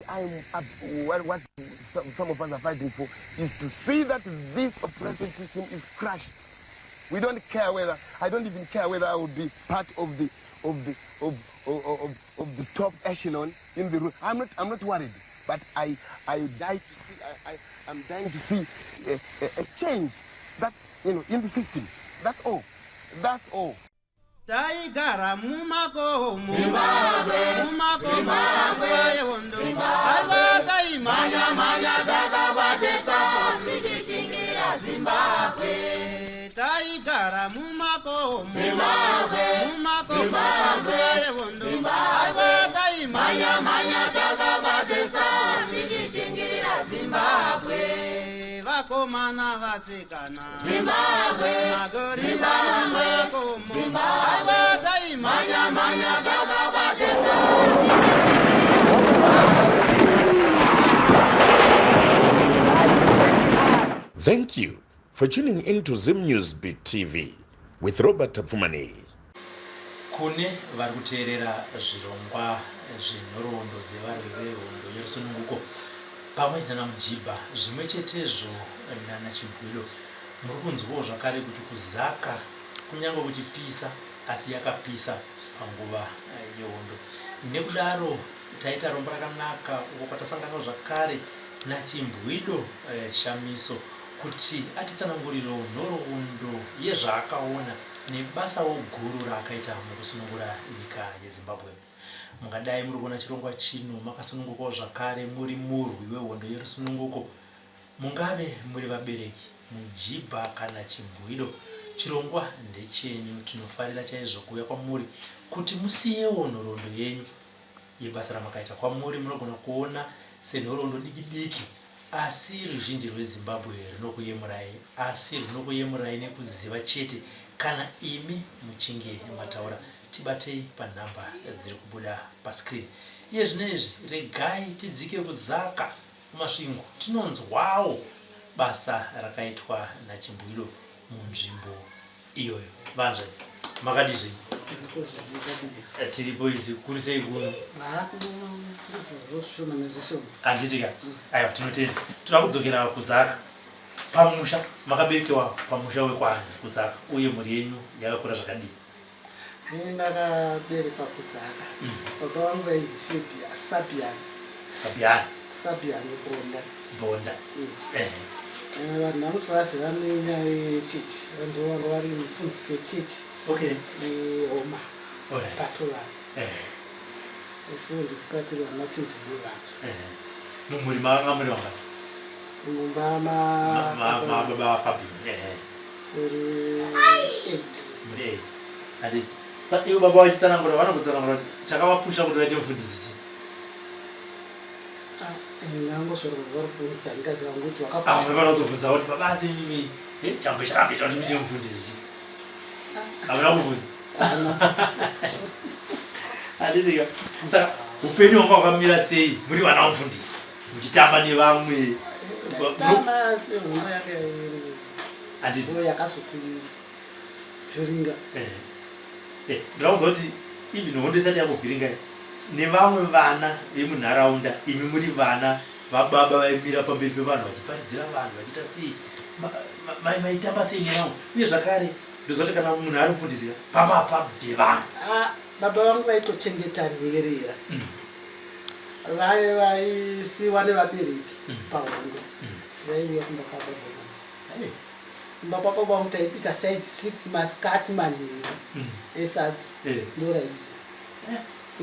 I'm what, what some of us are fighting for is to see that this oppressive system is crushed. We don't care whether I don't even care whether I will be part of the of the of of, of, of the top echelon in the room. I'm not worried, but I die to see I'm dying to see a change that in the system. That's all. That's all. Taigara mumakomo, mumakomo, nguva yehondo. Aiwa, taimhanya mhanya takabatesa tichichingira Zimbabwe. Taigara mumakomo, mumakomo, nguva yehondo. Aiwa, taimhanya mhanya takabatesa tichichingira Zimbabwe. Vakomana, vasikana, Zimbabwe, magorira mumakomo. Aiwa, taimhanya mhanya takabatesa. Thank you for tuning in to Zim News Beat TV with Robert Tafumani. Kune vari kuteerera zvirongwa zvenhoroondo dzevarwi vehondo yerusununguko pamwe nana Mujibha, zvimwe chetezvo nana Chibwilo, muri kunzwawo zvakare kuti kuZaka kunyange kuchipisa, asi yakapisa panguva yehondo. Nekudaro taita rombo rakanaka uko kwatasanganawo zvakare naChimbwido Shamiso kuti atitsanangurirewo nhoroondo yezvaakaona nebasawo guru raakaita mukusunungura nyika yeZimbabwe. Mungadai muri kuona chirongwa chino makasunungukawo zvakare muri murwi wehondo yerusununguko, mungave muri vabereki, Mujibha kana Chimbwido, chirongwa ndechenyu. Tinofarira chaizvo kuuya kwamuri kuti musiyewo nhoroondo yenyu yebasa ramakaita. Kwamuri munogona kuona senhoroondo diki diki, asi ruzhinji rweZimbabwe runokuyemurai, asi runokuyemurai nekuziva chete kana imi muchinge mataura. Tibatei panhamba dziri kubuda pascreen iye zvino izvi. Regai tidzike kuZaka kuMasvingo tinonzwawo basa rakaitwa naChimbwido munzvimbo iyoyo. Vanzvadzi, makadii zvenyu? Tiripo izvi. Kuri sei kuno? Handiti ka? Aiwa, tinotenda. Toda kudzokera kuZaka, pamusha. Makaberekewa pamusha wekwani kuZaka, uye mhuri yenyu yakakura zvakadii? Ini ndakaberekwa kuZaka. Baba vangu vainzi Fabian. Fabian. Fabian Bonda. Bonda. Vanhu vanoti vaziva nenyaya yechechi, ndo vanga vari mufundisi wechechi yeRoma paTovani. Isiwo ndisu tiri vana Chimbwido vacho. Mumhuri mavanga muri vangani? Mumba mababa vaFabian? Tiri eight. Muri eight, handiti? Sa ivo baba vachitsanangura, vanokutsanangura kuti chakavapusha kuti vaite mufundisi chii? Ndangosvora vari kufundisa, ndingaziva ngokuti Ah, munofanira kuzobvunza kuti baba, asi imimi chambo chakamboita kuti muite mufundisi chii? Hamuna kubvunza, handiti ka? Saka upenyu hwanga hwakamira sei muri vana vamufundisi muchitamba nevamwe? Tamba sehondo yanga iri Handiti? Ndo yakazoti vhiringa. Ndinoudza kuti even hondo isati yakuvhiringai nevamwe vana vemunharaunda, imi muri vana vababa vaimira pamberi pevanhu vachiparidzira vanhu vachiita sei, maitamba sei nevamwe? Uye zvakare ndoziva kuti kana munhu ari mufundisi ka, pamba pabve vanhu. Ah, baba vangu vaitochengeta nherera. Vaisiwa nevabereki pahondo, vaiuya kumba kwababa vangu. Kumba kwababa vangu taibika size 6 masikati, manheru esadza ndo raibika.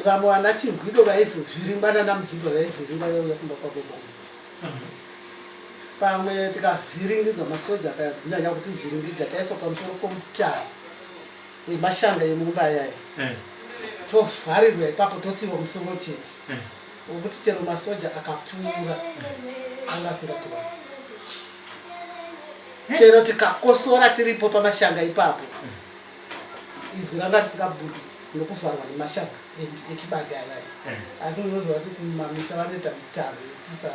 Vamwe vana Chingwido vaizovhiringwa, nana Mudzimba vaivhiringwa, vaiuya kumba kwababa vangu. Pamwe tikavhiringidzwa, masoja akanyanya kutivhiringidza, taiswa pamusoro pomutaro wemashanga emumba ayaya, tovharirwa ipapo, tosiiwa musoro chete, wekuti chero masoja akapfuura anga asingatiwani. Chero tikakosora tiripo pamashanga ipapo, izwi ranga risingabudi nokuvharwa nemashanga echibage ayaya. Asi munoziva kuti kumamisha vanoita mitano yekuisa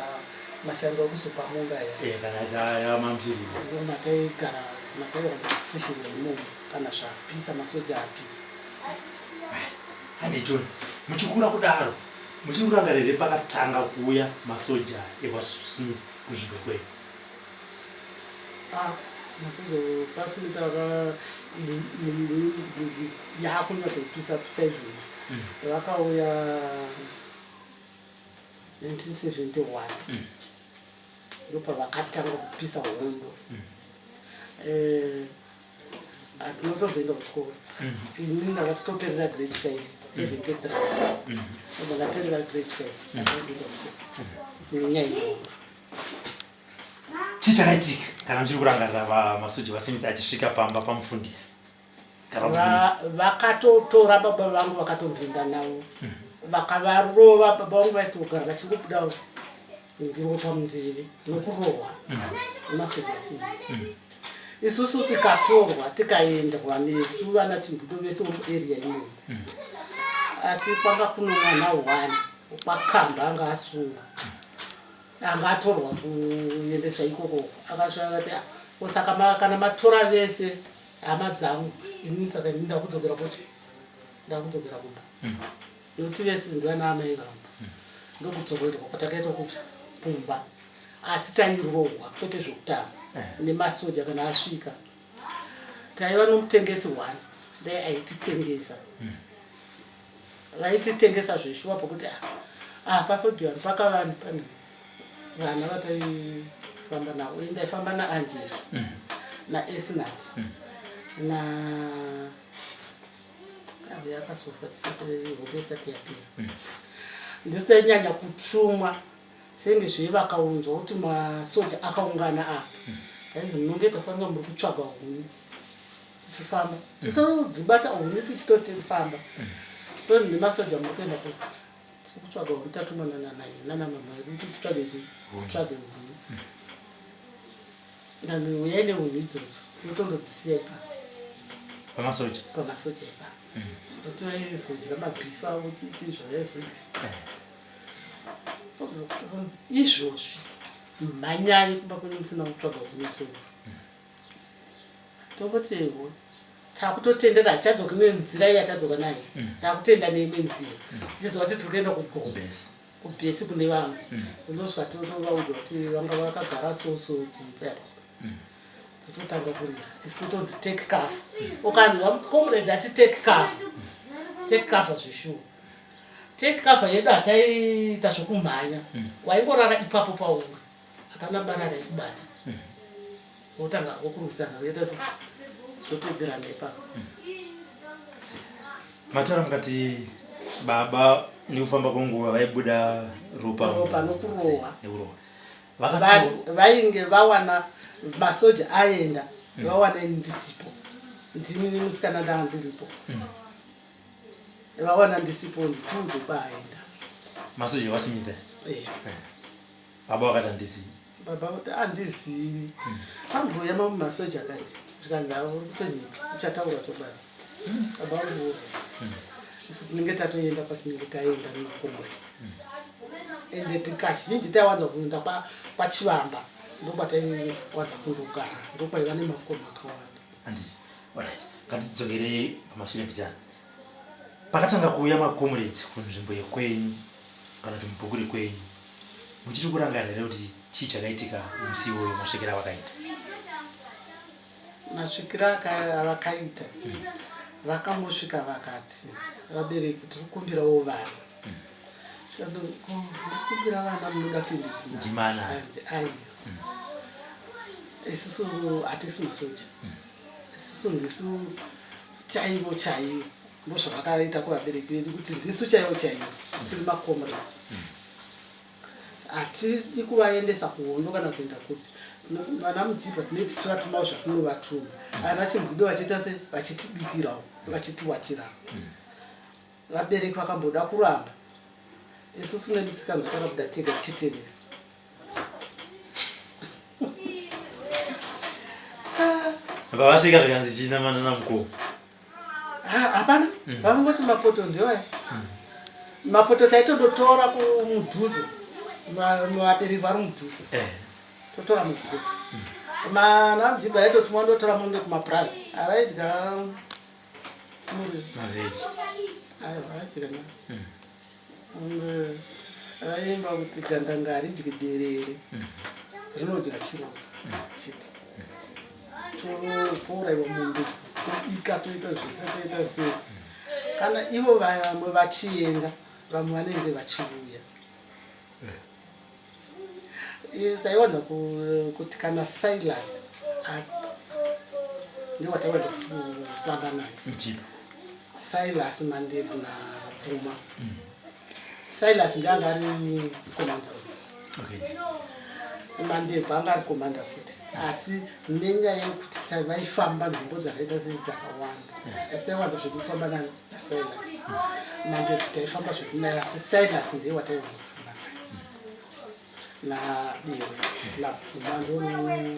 mashanga ekuzopa mombe ayaya. Kana yamamshirizi. Ndo mataigara, mataiwanza kufushirwa imomo kana zvapisa, masoja apisa. Handitoni muchikura kudaro. Muchiri kurangarira here pakatanga kuuya masoja ekwaSmith kuzvibwe kwenyu? Ah, masoja kwaSmith aka yakunyatsopisa chaizvo izvi. Vakauya 1971. Ndopavakatanga kupisa hondo. Eh, Tinotozoenda kuchikoro. Ini ndakatoperera grade 5, 73. Ndobva ndaperera grade 5, ndakazoenda kuchikoro. Nenyaya iyoyo. Chii chakaitika kana muchiri kurangarira masoja vaSmith achisvika pamba pamufundisi? Vakatotora baba vangu vakatombinda navo. Vakavarova baba vangu vaitogara vachingobuda ropa munzeve nokurohwa nemasoja aSmith. Isusu tikatorwa tikaendwa nesu vana Chimbudo vese vemuarea imomo. Asi kwanga kuno mwana one kwakamba anga asungwa. Anga atorwa kuendeswa ikoko. Akasvika akati ah, ko saka kana matora vese hama dzangu inini saka inini ndakudzokera kuti ndakudzokera kumba. Nokuti vese ndivana amai vangu. Ndokudzokerwa kwatakaita kumba. Asi tairohwa kwete zvekutamba eh. nemasoja kana asvika. Taiva nomutengesi one dai aititengesa. Vaititengesa zveshuwa pokuti ah, ah paFabian pakava pane vana vataifamba navo. Uye ndaifamba naAngela naEsnat na Avi akasofa tisati hondo isati yapera. Ndisu tainyanya kutumwa senge zve vakaunzwa kuti masoja akaungana apa. Tainzi munonge tafanira muri kutsvaga huni tichifamba. Totodzibata huni tichitotifamba. Tonzi nemasoja muri kuenda ku tiri kutsvaga huni tatumwa nana mama vedu kuti titsvage chii? Titsvage huni. Ndani uyai nehuni idzodzo tinotondodzisiya ipapo. Pamasoja? Pamasoja ipapo. Kuti vaizodya mabhifu avo chii zvavaizodya. Izvozvi mhanyai kumba kwenyu musina kutsvaga huni idzodzo. Tongoti ewo takutotendera hatichadzoki nenzira iya tadzoka nayo. Takutenda neimwe nzira. Tichiziva kuti tiri kuenda kugomo. Kubhesi kune vamwe. Unosvika totovaudza kuti vanga vakagara so so chipa. Tototanga kurira. Isu totonzi take cover. Ukanzwa comrade ati take cover. Take cover zveshuwa. Take cover yedu hataiita zvokumhanya. Waingorara ipapo pauri. Hapana bara raikubata. Wotanga wokurwisana woita zvopedzerana ipapo. Mataura mukati baba nekufamba kwenguva vaibuda ropa ropa nokurohwa. Nekurohwa. Vainge vawana masoja aenda vawana ini ndisipo. Ndini nemusikana ndanga ndiripo. Vawana ndisipo nditiudze kwaaenda. Masoja vaSmith. Eh. Baba vakati handizivi. Baba vakati handizivi. Pambouya mamwe masoja akati zvikanzi avo uri kutonyepa uchataura chokwadi. Baba vangu isu tinenge tatoenda kwatinenge taenda nemakomrades. Ende kazhinji taiwanza kuenda kwaChivamba ndokwataiwanza kundogara ndokwaiva nemakomo akawanda. Handiti. Alright. Ngatidzokerei pamashure mbichana. Pakatanga kuuya macomrades kunzvimbo yekwenyu kana kuti mubhuku rekwenyu muchiri kurangarira here kuti chii chakaitika musi iwoyo masvikiro avakaita? Masvikiro avakaita vakangosvika vakati vabereki tiri kukumbirawo vana. Ndikumbira vana munoda kuenda Ndimana. Anzi aiwa. Isusu hatisi masoja. Isusu ndisu chaivo chaivo ndozvavakaita kuvabereki vedu kuti ndisu chaivo chaivo tiri macomrades. Hatidi kuvaendesa kuhondo kana kuenda kupi. Vana Mujibha tinenge tichivatumawo zvatinovatuma. Ana Chimbwido vachiita se vachitibikirawo vachitiwachirawo. Vabereki vakamboda kuramba isusu nemisikanzwa takabuda tega tichitevera. Pavasvika zvikanzi chii namana namukoma? Hapana, vangoti mapoto ndiwo aya. Mapoto taitondotora kumudhuze, vabereki vari mudhuze. Totora mupoto. Mana Mjibha aitotuma ndotora mombe kumapurazi. Havaidya muriwo. Mavheji. Aiwa, vaidya nyama. Vaimba kuti gandanga haridyi derere, rinodya chiropa chete. Touraiwa mombe, tobika, toita zvese, toita sei. Kana ivo vamwe vachienda, vamwe vanenge vachiuya. Taiwanza kuti kana Silas ndiwo wataiwanza kufamba naye, Silas Mandebvu naPfuma. Silas ndiye anga ari komanda, Mandebvu anga ari komanda futi, asi nenyaya yekuti vaifamba nzvimbo dzakaita sei dzakawanda, asi taiwanza zvekufamba naSilas. Mandebvu taifamba zvedu naye, asi Silas ndiye wataiwanza kufamba naye, naDewe naPfuma, ndo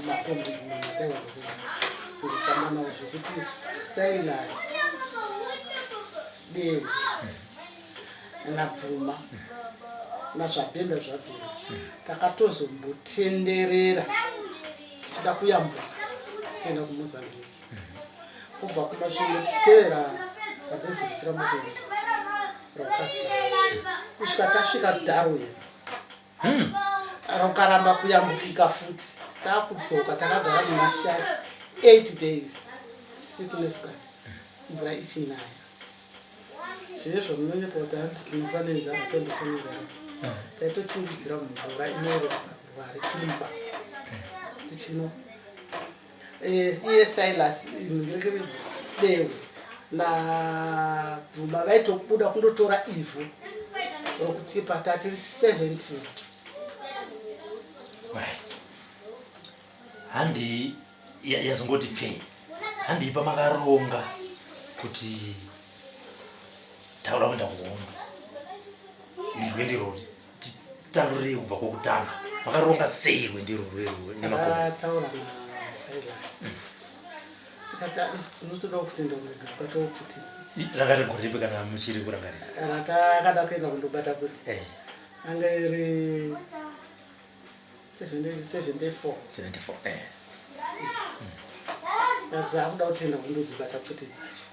makombi ataiwanza kufamba nawo, zvekuti Silas, Dewe naBvuma naZvabhenda, Zvabhenda, takatozombotenderera tichida kuyambuka kuenda kuMozambique kubva kuMasvingo, tichitevera Zambezi richiramba kuenda rwakazara kusvika tasvika Darwin. Rukaramba kuyambukika futi. Takudzoka, takagara munaShashi 8 days, siku nesikati, mvura ichinaya. Zvive zvamunonyepa kuti hanzi tinofa nenzara, tondofa nenzara. Taitochingidzira mumvura inoerera parware tiri mubako tichinwa. Iye Silas, Dewe naBvuma vaitobuda kundotora ivhu rokutipa, tatiri 17. Right, handi yazongoti pfei, handii pamakaronga kuti taura kuenda kuhondo nerwendo irori? Titaurire kubva kwokutanga, makaronga sei rwendo iroro? Takataura naSilas, tikati tinotoda kutoenda kundobata pfuti. Rakari gore ripi, kana muchiri kurangarira? Ratakada kuenda kundobata pfuti anga iri 74. 74. Akuda kutoenda kundodzibata pfuti dzacho.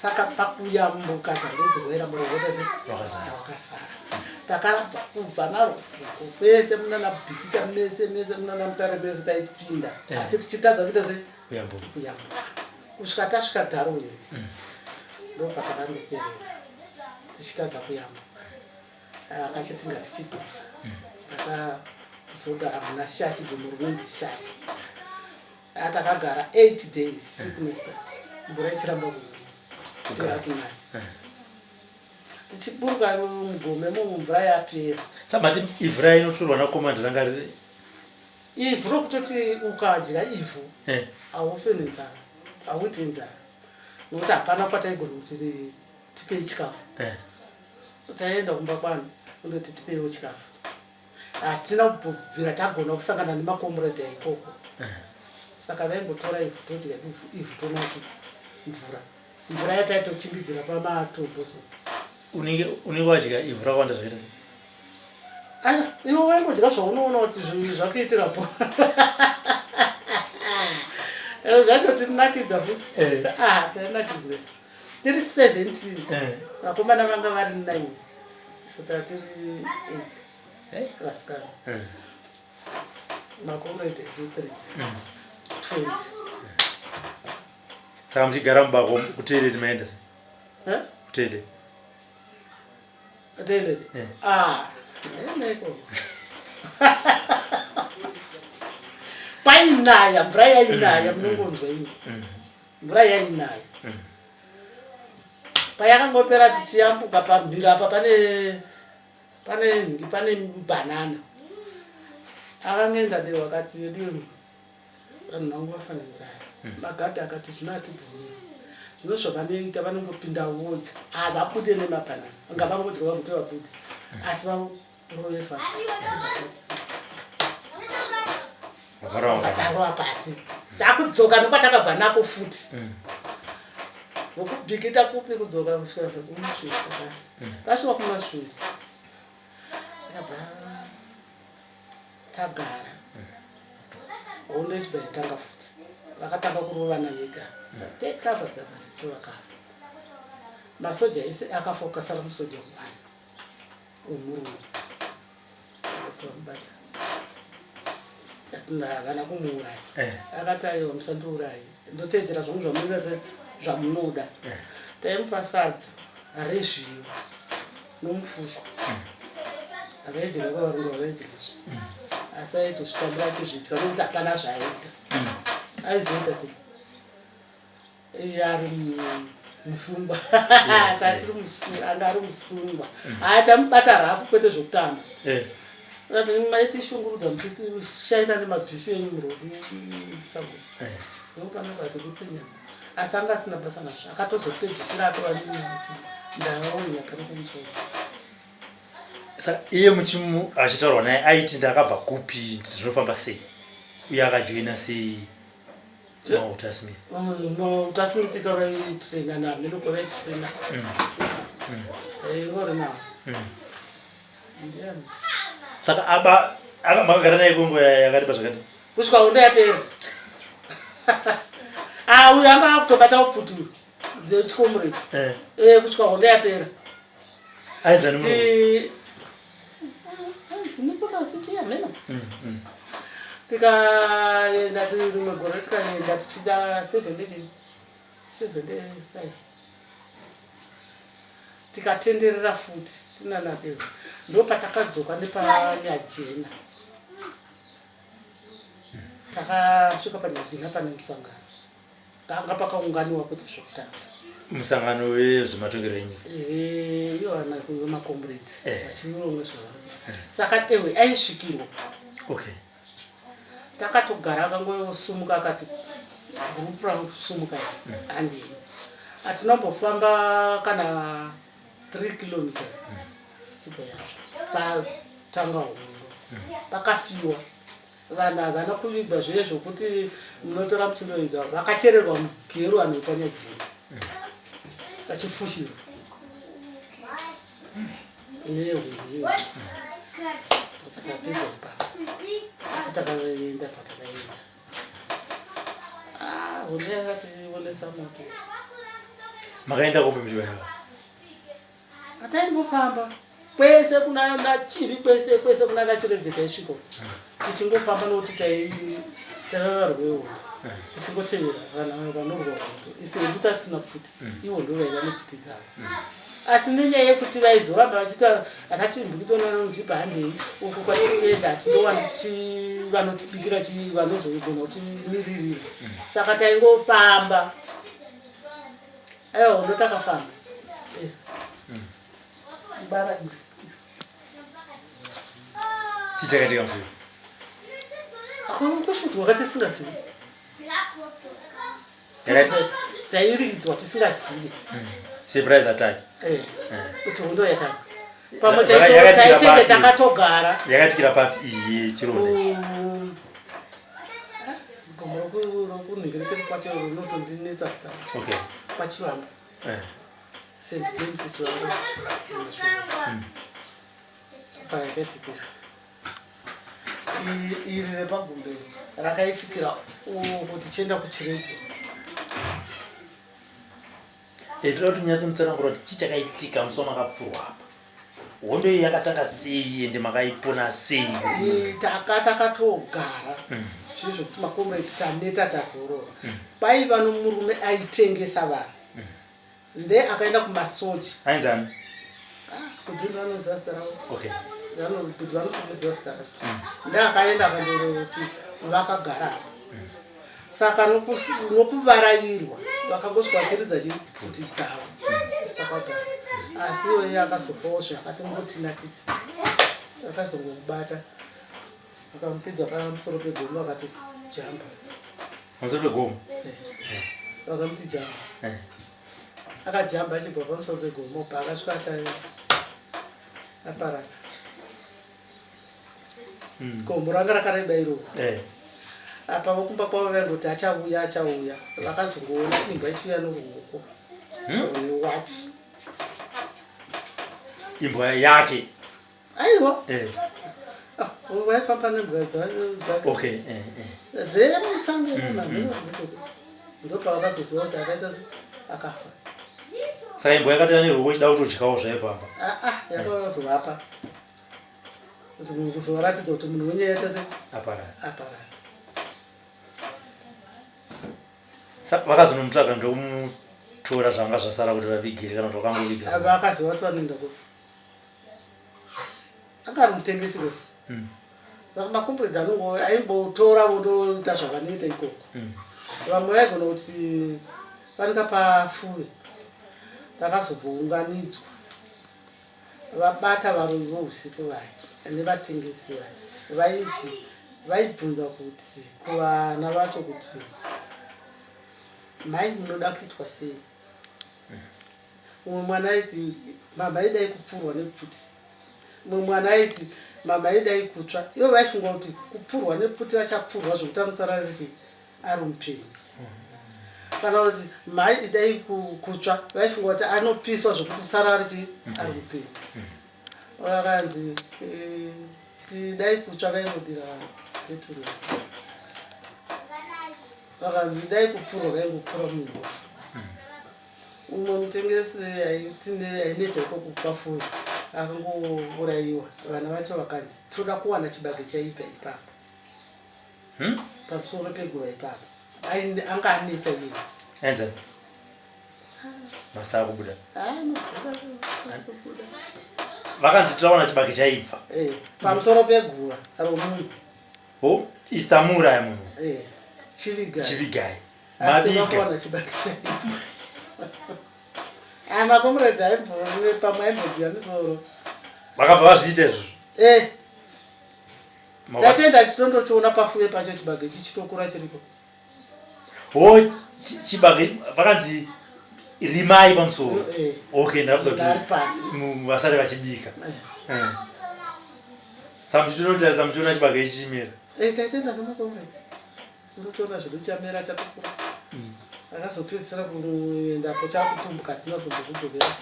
Saka pakuyambuka Zambezi rwairamba rwakaita se rwakasara, takaramba kubva narwo kwese munana Bikita mese mese, munana Mutare mese taipinda, asi tichitadza kuita se kuyambuka kusvika tasvika Darwin. Ndopatakandoperera tichitadza kuyambuka. Akachiti ngatichidzoka, patazogara muna Shashi, gomo rinonzi Shashi. Takagara 8 days siku nesikati, mvura ichiramba kupera kunaya. Tichiburuka mugome imomo mvura yapera. Samati ivhu rainotorwa nakomanda ranga riri Ivhu rokutoti ukadya ivhu haufe nenzara, hauiti nzara, nokuti hapana kwataigona kuti tipei chikafu. Taenda kumba kwani kundoti tipeiwo chikafu, hatina kubvira tagona kusangana nemakomuredi aikoko. Saka vaingotora ivhu, todya ivhu, ivhu tonwa mvura, mvura yataitochingidzira pamatombo so. Unenge wadya ivhu rakawanda zvakaita sei? Aya, iwe waingodya zvaunoona kuti zvakuitirapo. Zvatotinakidza futi. Ah, tainakidzwesa tiri 17. Vakomana vanga vari 9, isu tatiri 8 vasikana. Makomrade edu 3, 20. Saka muchigara mubako kutoilet maenda sei? Eh? Kutoilet. Toilet? Ah, ndaenda ikoko. Kwainaya, mvura yainaya, munongonzwa imi. Mvura yainaya. Payakangopera tichiyambuka pamhiri apa pane bhanana. Akangoenda Dewa akati, "Vedu vanhu vangu vafa nenzara." Magadhi akati, "Zvino hatibvumiri zvino zvavanoita, vanongopinda vodya, havabude nemabhanana, ngavangodya vaguti vabude, asi varove fast." Tarova pasi, takudzoka nekwatakabva nako futi, nokubhikita kupi, kudzoka kusvika zvekuMasvingo. Tasvika kuMasvingo, tabva tagara. Hondo ichibva yatanga futi, vakatanga kurovana vega. Take cover, tikabva tichitora cover. Masoja ese akafa, ukasara musoja one wemurume. Vamubata. Atina havana kumuuraya. Eh. Akati aiwa musandiuraye. Ndoteedzera zvangu zvamunoita se zvamunoda. Eh. Taimupa sadza rezviyo nomufushwa. Havaidya kwavarungu havaidya izvi. Asi aitozvitambira achizvidya nokuti hapana zvaaiita. Aizoita sei? Iye ari musungwa. Tatiri musungwa, anga ari musungwa. Haa tamubata rafu kwete zvekutamba. Eh. Akati maitishungurudza muchishaina nemabhishu enyu muroad musango. Eh. Ndopanobata kupenyana. Asi anga asina basa nazvo. Akatozopedzisira atova nekuti ndauya pane kumuchena. Saka iye muchimu achitaurwa naye aiti ndakabva kupi zvinofamba sei uye akajoina sei mauta Smith? Mauta Smith kavaitraina namhino kwavaitraina. Taingori navo. Ndiani? Saka aba makagara naye kwenguva yakareba zvakati? Kusvika hondo yapera. Ah, uyu anga akutobata pfuti uyu dzechikomureti. Eh. Eh, kusvika hondo yapera. Ainzi ani murume? Ainzi Nicholas Chiyamheno. Tikaenda tiri rimwe gore tikaenda tichida 70 75 tikatenderera futi tinana Dehwe ndopatakadzoka nepanyajena takasvika panyajena pane musangano panga pakaunganiwa kuti zvekutanga musangano wezvematongero enyika iwana wemakomrade Eh. vachironga zvavari saka Dehwe aisvikirwa okay takatogara akangosumuka akati gurupu rangu sumuka handei hatinombofamba kana 3 kilometers tsika yacho patanga hondo pakafiwa vanhu havana kuvigwa zviye zvokuti munotora muchindoviga vakachererwa mugero vanhu vepanyajini vachifushirwa nehondo iyoyo tapedza ipapo isu takaenda patakaenda. Ah, hondo yakationesa moto. Makaenda kupi muchivaiva? Hataimbofamba kwese kunana Chivi kwese kwese kunana Chiredze taisvika tichingofamba nokuti taiva varwi vehondo tichingotevera vanhu vanorwa hondo isu hedu tatisina pfuti ivo ndo vaiva nepfuti dzavo asi nenyaya yekuti vaizoramba vachiita ana chimbikidonana mujibha handei uku kwatiri kuenda hatindowani vanotibikira vanozogona kutimiririra saka taingofamba aiwa hondo takafamba Eh. Bara iri Chii chakaitika musi uyu? Kushuti wakati tisingazivi dzairidzwa tisingazivi Surprise attack. Eh, kuti hondo yatanga pamwe Yakaitikira taitenge papi? takatogara Yakaitikira papi iyi yechironda? Ah, gomo rokunhingirekere kwacho rinotondinetsa zita Okay. kwaChivambo Eh. St James Chivambo mumashure parakaitikira iri repagumbe rakaitikira uko tichienda kuChiredzo Eh, toda kuti munyatsomutsanangura kuti chii chakaitika musi wamakapfurwa apa hondo iyi yakatanga sei ende makaipona sei Taka takatogara zvii zvokuti makomrade taneta tazorora paiva nomurume aitengesa vanhu nde akaenda kumasoja ainzani Ah, kuti vanoziva zita ravo okay kuti vanofanira zita racho nde akaenda akandoroti vakagara apo saka nokuvarairwa vakangosvika vachiridza chipfuti dzavo takagara asi iyoyo akazopawo zvakatingotinakidza akazongomubata akamupidza pamusoro pegomo akati jamba pamusoro pegomo vakamuti jamba Eh. akajamba achibva pamusoro pegomo paakasvika acha aparara gomo ranga rakareba iroro Eh. apa vokumba kwavo vaingoti achauya achauya vakazongoona imbwa ichiuya noruoko rune wachi imbwa yake aiwa Eh. Ah, vaifamba nembwa dzake okay eh, eh. dzemusango imomo ndopavakazoziva kuti akaita se akafa saka imbwa yakatouya neruoko ichida kutodyawo zvayo pamba aa yakazovapa Kuti kuzovaratidza kuti munhu wenyu yaita se Aparara. Aparara. Vakazonomutsvaga ndokumutora zvanga zvasara kuti vavigire kana kuti vakangoviga? Vakaziva kuti vanoenda kupi. Anga ari mutengesi we. Saka makomburedhi anongo aimbotora vondoita zvavanoita ikoko. Vamwe vaigona kuti vanika pafuve. Takazombounganidzwa vabata varoyi vousiku vaya nevatengesi vaya, vaiti vaibvunza kuti kuvana vacho kuti, "Mai, munoda kuitwa sei?" Umwe mwana aiti, "Mama, idai kupfurwa nepfuti." Mumwe mwana aiti, "Mama, idai kutsva." Ivo vaifunga kuti kupfurwa nepfuti vachapfurwa zvokuti anosara riti ari mupenyu, kana kuti, "Mai, idai kutsva," vaifunga kuti anopiswa zvokuti sara arichi ari mupenyu. Vakanzi, "Idai kutsva," vaingodira peturu yapisa. Vakanzi, "Dai kupfurwa," vaingopfura munhu ofa. Umwe mutengesi ainetsa ikoko kupafuyo akangourayiwa. Vana vacho vakanzi, "Toda kuwana chibage chaibva ipapo." Pamusoro peguva ipapo. Anga anetsa iye. Enza masa akubuda. Mazita Vakanzi, "Tiraona chibage chaibva." Eh, pamusoro peguva romunhu. O, istamuuraya munhu. Eh, chivigai. Chivigai. Asi Maviga. vakuwana chibage chaibva. Makomredi pamwe aimbodziya misoro. Vakabva vazviita izvozvo? Eh. Tatenda chitondochiona pafuye pacho, chibage chichitokura chiripo. O, chibage vakanzi rimai pamusoro. Eh. Okay, ndakuza Munhu ari kuti pasi. Vasare vachibika. Eh. Eh. Saka muchitonotarisa muchiona chibage chichimera? Eh, tatenda nemakomredi, ndotoona zvedu chamera, chatokura. Akazopedzisira kuendapo chakutumbuka, tinazombokudzokera.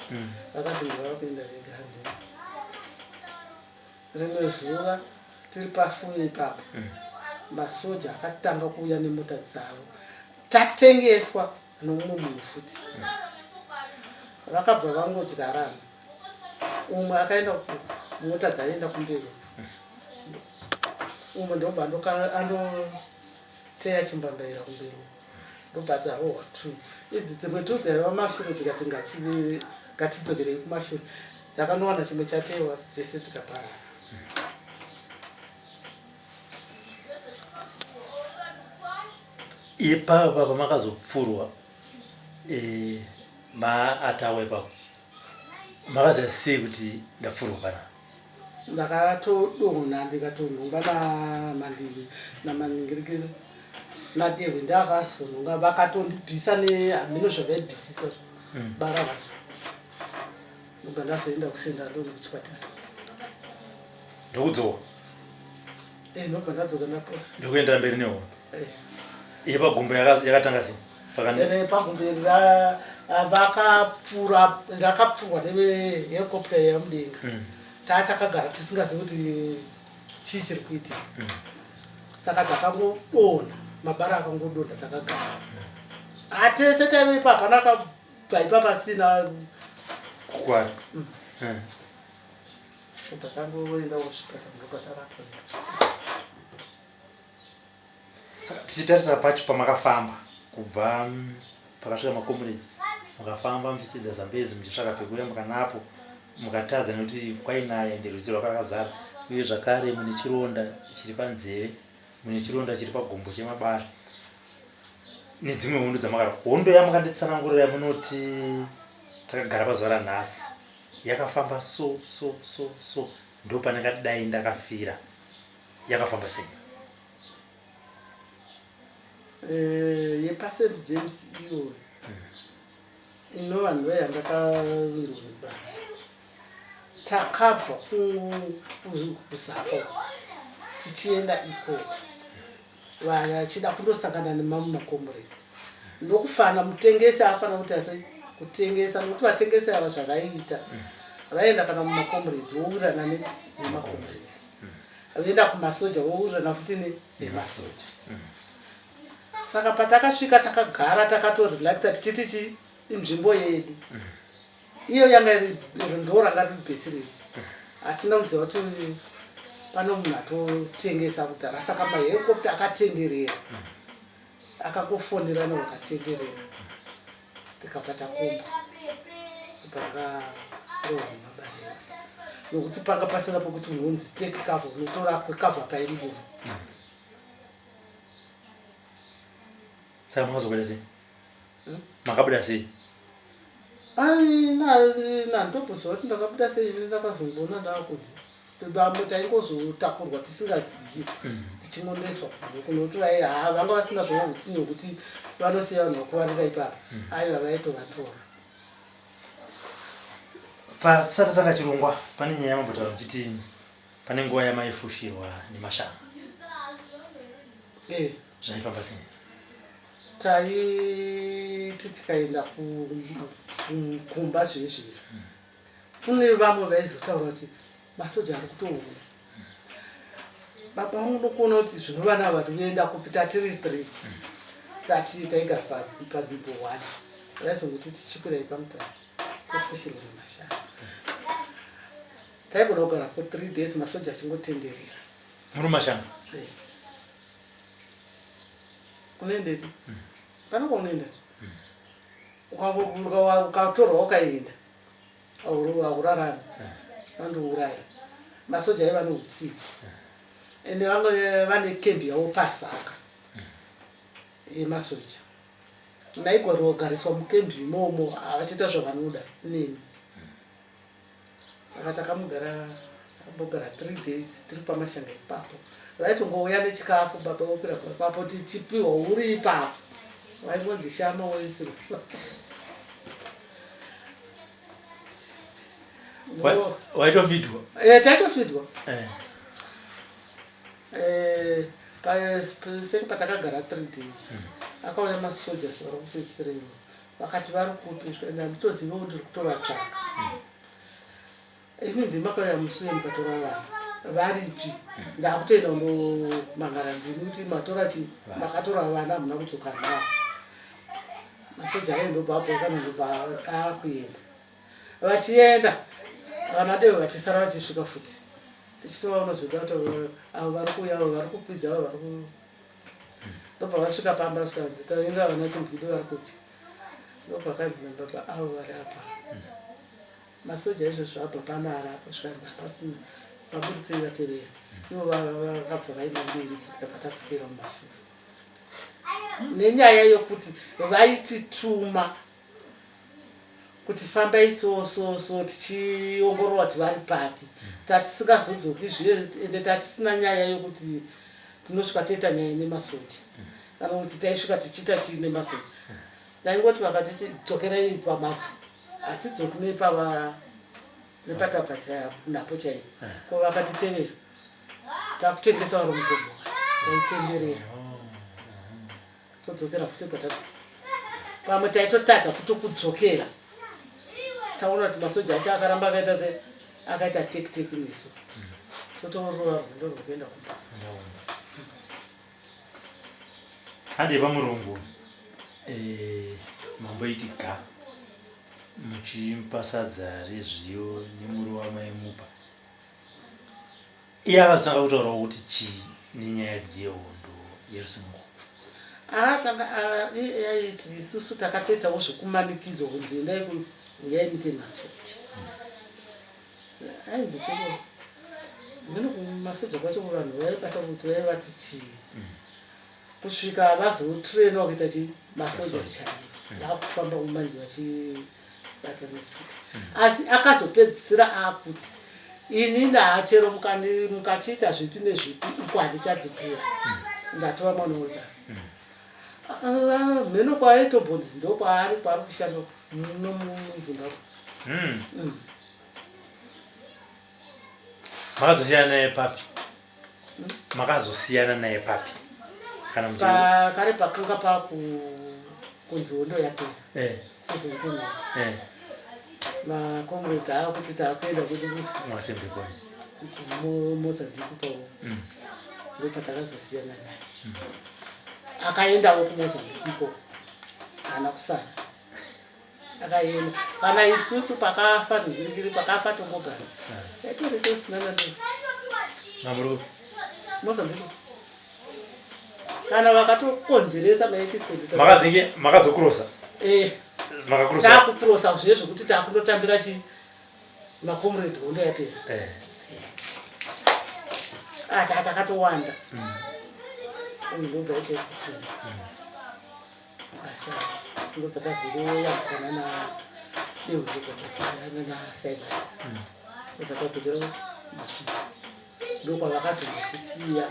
Vakazenge vava kuenda vega handei. Rimwe zuva tiri pafuye ipapo, masoja akatanga kuuya nemota dzavo. Tatengeswa nomumwe munhu futi, vakabva vangodyarana. Umwe akaenda mota dzaienda kumberi, umwe ndobva andoteya chimbambaira kumberi, ndobva dzarohwa two. Idzi dzimwe two dzaiva mashure dzikati, "Ngatidzokerei kumashure." Dzakandowana chimwe chatewa, dzese dzikaparara. Ipapa pamakazopfurwa, maatawa ipapo, makaziva sei kuti ndapfurwa panapa? Ndakatodonha, ndikatonhongwa namandiri namaningirikiri nadehwe. Ndakazonhonga, vakatondibvisa nehamino zvavaibvisisa bara vacho. Ndobva ndazoenda kusenda ndoni kuchipatara. Ndokudzoka? Eh, ndobva ndadzoka ndapora. Ndokuendera mberi nehondo? Eh. Yepagumbo yakatanga sei? Ene pagumbo iri vakapfura, rakapfurwa nehelicopter yamudenga. Taa takagara tisingazivi kuti chii chiri kuitika. Saka dzakangodonha, mabara akangodonha takagara. Atese taive ipapo, hapana akabva ipapo asina Kukwara. Kubva tangoenda kuzvipatara, ndobva tarapwa. Saka tichitarisa pacho pamakafamba kubva pakasvika macomrades, mukafamba muchitidza Zambezi muchitsvaka pekuya, mukanapo mukatadza nekuti kwainaya ende rwizi rwakakazara, uye zvakare mune chironda chiri panzeve, mune chironda chiri pagumbo chemabara, nedzimwe hondo dzamakarwa. Hondo yamakanditsanangurira yamunoti takagara pazuva ranhasi yakafamba so so so so, ndo pandingadai ndakafira, yakafamba sei? Eh, yepaSt James iyoyo inova ndo yandakawirwa mubara. Takabva kuZapo tichienda ikoko, vachida kundosangana nemamwe makomuredi, ndokufana mutengesi afana kuti ase kutengesa, nokuti vatengesi ava zvavaiita, vaenda kana mumakomuredi vowirirana nemakomuredi, voenda kumasoja vowirirana futi nemasoja. Saka patakasvika takagara takatorelaxa, tichiti chi inzvimbo yedu iyo yanga iri, ndo ranga riri bhesi riri. Hatina kuziva kuti Pano munhu atotengesa kudhara saka mahelicopter akatenderera. Akangofonerana vakatenderera. Tikabva takomba. Patakarohwa nemabariro. Nokuti panga pasina pokuti munhu unzi take cover unotora cover pairibomo. Saka makazobuda sei? Hmm? Makabuda sei? Nandomboziva kuti ndakabuda sei ndakazongoona ndakunzi vamwe taingozotakurwa tisingazivi hmm. tichingoneswa kunoti vai ha vanga vasina zvavo utsinye hwekuti vanosiya vanhu vakuvarira ipapa hmm. aiva vaitovatora pasati tatanga chirongwa pane nyaya yamambotaura muchiti Pane nguva yamaifushirwa nemashanga. Eh. Zvaifamba sei? Taiti tikaenda kumba zviye zviye. Kune vamwe vaizotaura kuti masoja ari kutouya. Baba vangu ndokuona kuti zvino vana ava tikuenda kupi tatiri three. Tati taigara panzvimbo one. Vaizongoti tichikwirai pamutare tofushirwa nemashanga. Taigona kugara for 3 days masoja achingotenderera. Muri mashanga? Eh. Unoendepi? Mm. Pana kwaunoenda? Mm. Ukangoburuka ukatorwa ukaenda. Haurarami. Mm. Vandouraya. Masoja aiva neutsinye. Mm. Ende vanga vane kembi yavo pasaka. Mm. Yemasoja. Maigona mukembi imomo havachiita zvavanoda nemi. Saka takamugara takambogara three days tiri pamashanga ipapo vaitongouya nechikafu baba vokwira ipapo tichipiwa uri ipapo vaingonzi shama woisirwa waitofidwa eh, taitofidwa eh. Eh, seni patakagara three days hmm. akauya masoja zuva rokupedzisira iro Vakati vari kupi zvikanzi handitozivewo ndiri kutovatsvaka. Ini ndimi makauya musi uye mukatora vana varipi ndakutoenda kundomangara ndini kuti matora chi makatora vana hamuna kudzoka navo. Masoja aye ndobva abhoikana ndobva akuenda. Vachienda vana deve vachisara vachisvika futi tichitovaona zvedu kuti avo vari kuuya avo vari kukwidza avo vari ku ndobva vasvika pamba zvikanzi tainga vana chimbwido vari kupi ndopakanzi nababa avo vari apa masoja izvozvo abva pano ari apa zvikanzi hapasina vaburitsei vatevere ivo vakabva vaenda mberi isu tikabva tazoteera mumashure nenyaya yokuti vaitituma kuti fambai so so so tichiongorora kuti vari papi tatisingazodzoki zviye ende tatisina nyaya yokuti tinosvika toita nyaya nemasoja kana kuti taisvika tichiita chii nemasoja taingoti vakatiti dzokerai pamabva hatidzoki nepava nepatabva napo chaipo ko vakatitevera takutengesa vari mugomo taitenderera todzokera futi kwatatu pamwe taitotadza kutokudzokera taona kuti masoja acho akaramba akaita se akaita tekiteki nesu totorova rwendo rwekuenda kumba hande pamurungu eh, mamboiti ga muchimupa sadza rezviyo nemuriwo wamaimupa Iye akazotanga kutaurawo kuti chii nenyaya dzehondo yerusununguko? Ah, tanga ah, aiti isusu takatoitawo zvekumanikidzwa kunzi endai uyai muite masoja. Ainzi chiko mene kumasoja kwacho vanhu vaibata kuti vaivati chii kusvika vazotrainwa kuita chi masoja chaivo vakufamba mumanje vachi bata nekuti asi akazopedzisira akuti ini chero mukachiita zvipi nezvipi uko handichadzokera ndatova mwana wedaro mheno kwaitombonzi ndokwaari kwaari kushanda muno muzimbabwe hmm. hmm. Makazosiyana naye papi? Makazosiyana naye papi? Kana muchi Pakare pakanga paku kunzi hondo yapera. Eh. 79. Eh. Makomrade akuti takuenda kudu Mwasembe kwani. Mozambique pawo. Mm. Ndopatakazosiyana naye. Mm. Akaendawo kuMozambique ikoko. Haana kusara. Akaenda kana isusu pakafa nhingirikiri pakafa tongogara. Taitori tosina nando. Mamuri Mozambique. Kana vakatokonzeresa maaccident. Makazenge makazokurosa. Eh. Makakurosa. Takukurosa zviye zvekuti takundotambira chi macomrade hondo yapera. Eh. Ah, takatowanda. Uyu ndobva yaita accident. Asha, ndobva tazongoyambukana na nehurukota na Silas. Ndobva tadzokera kumasvingo. Ndokwavakazongotisiya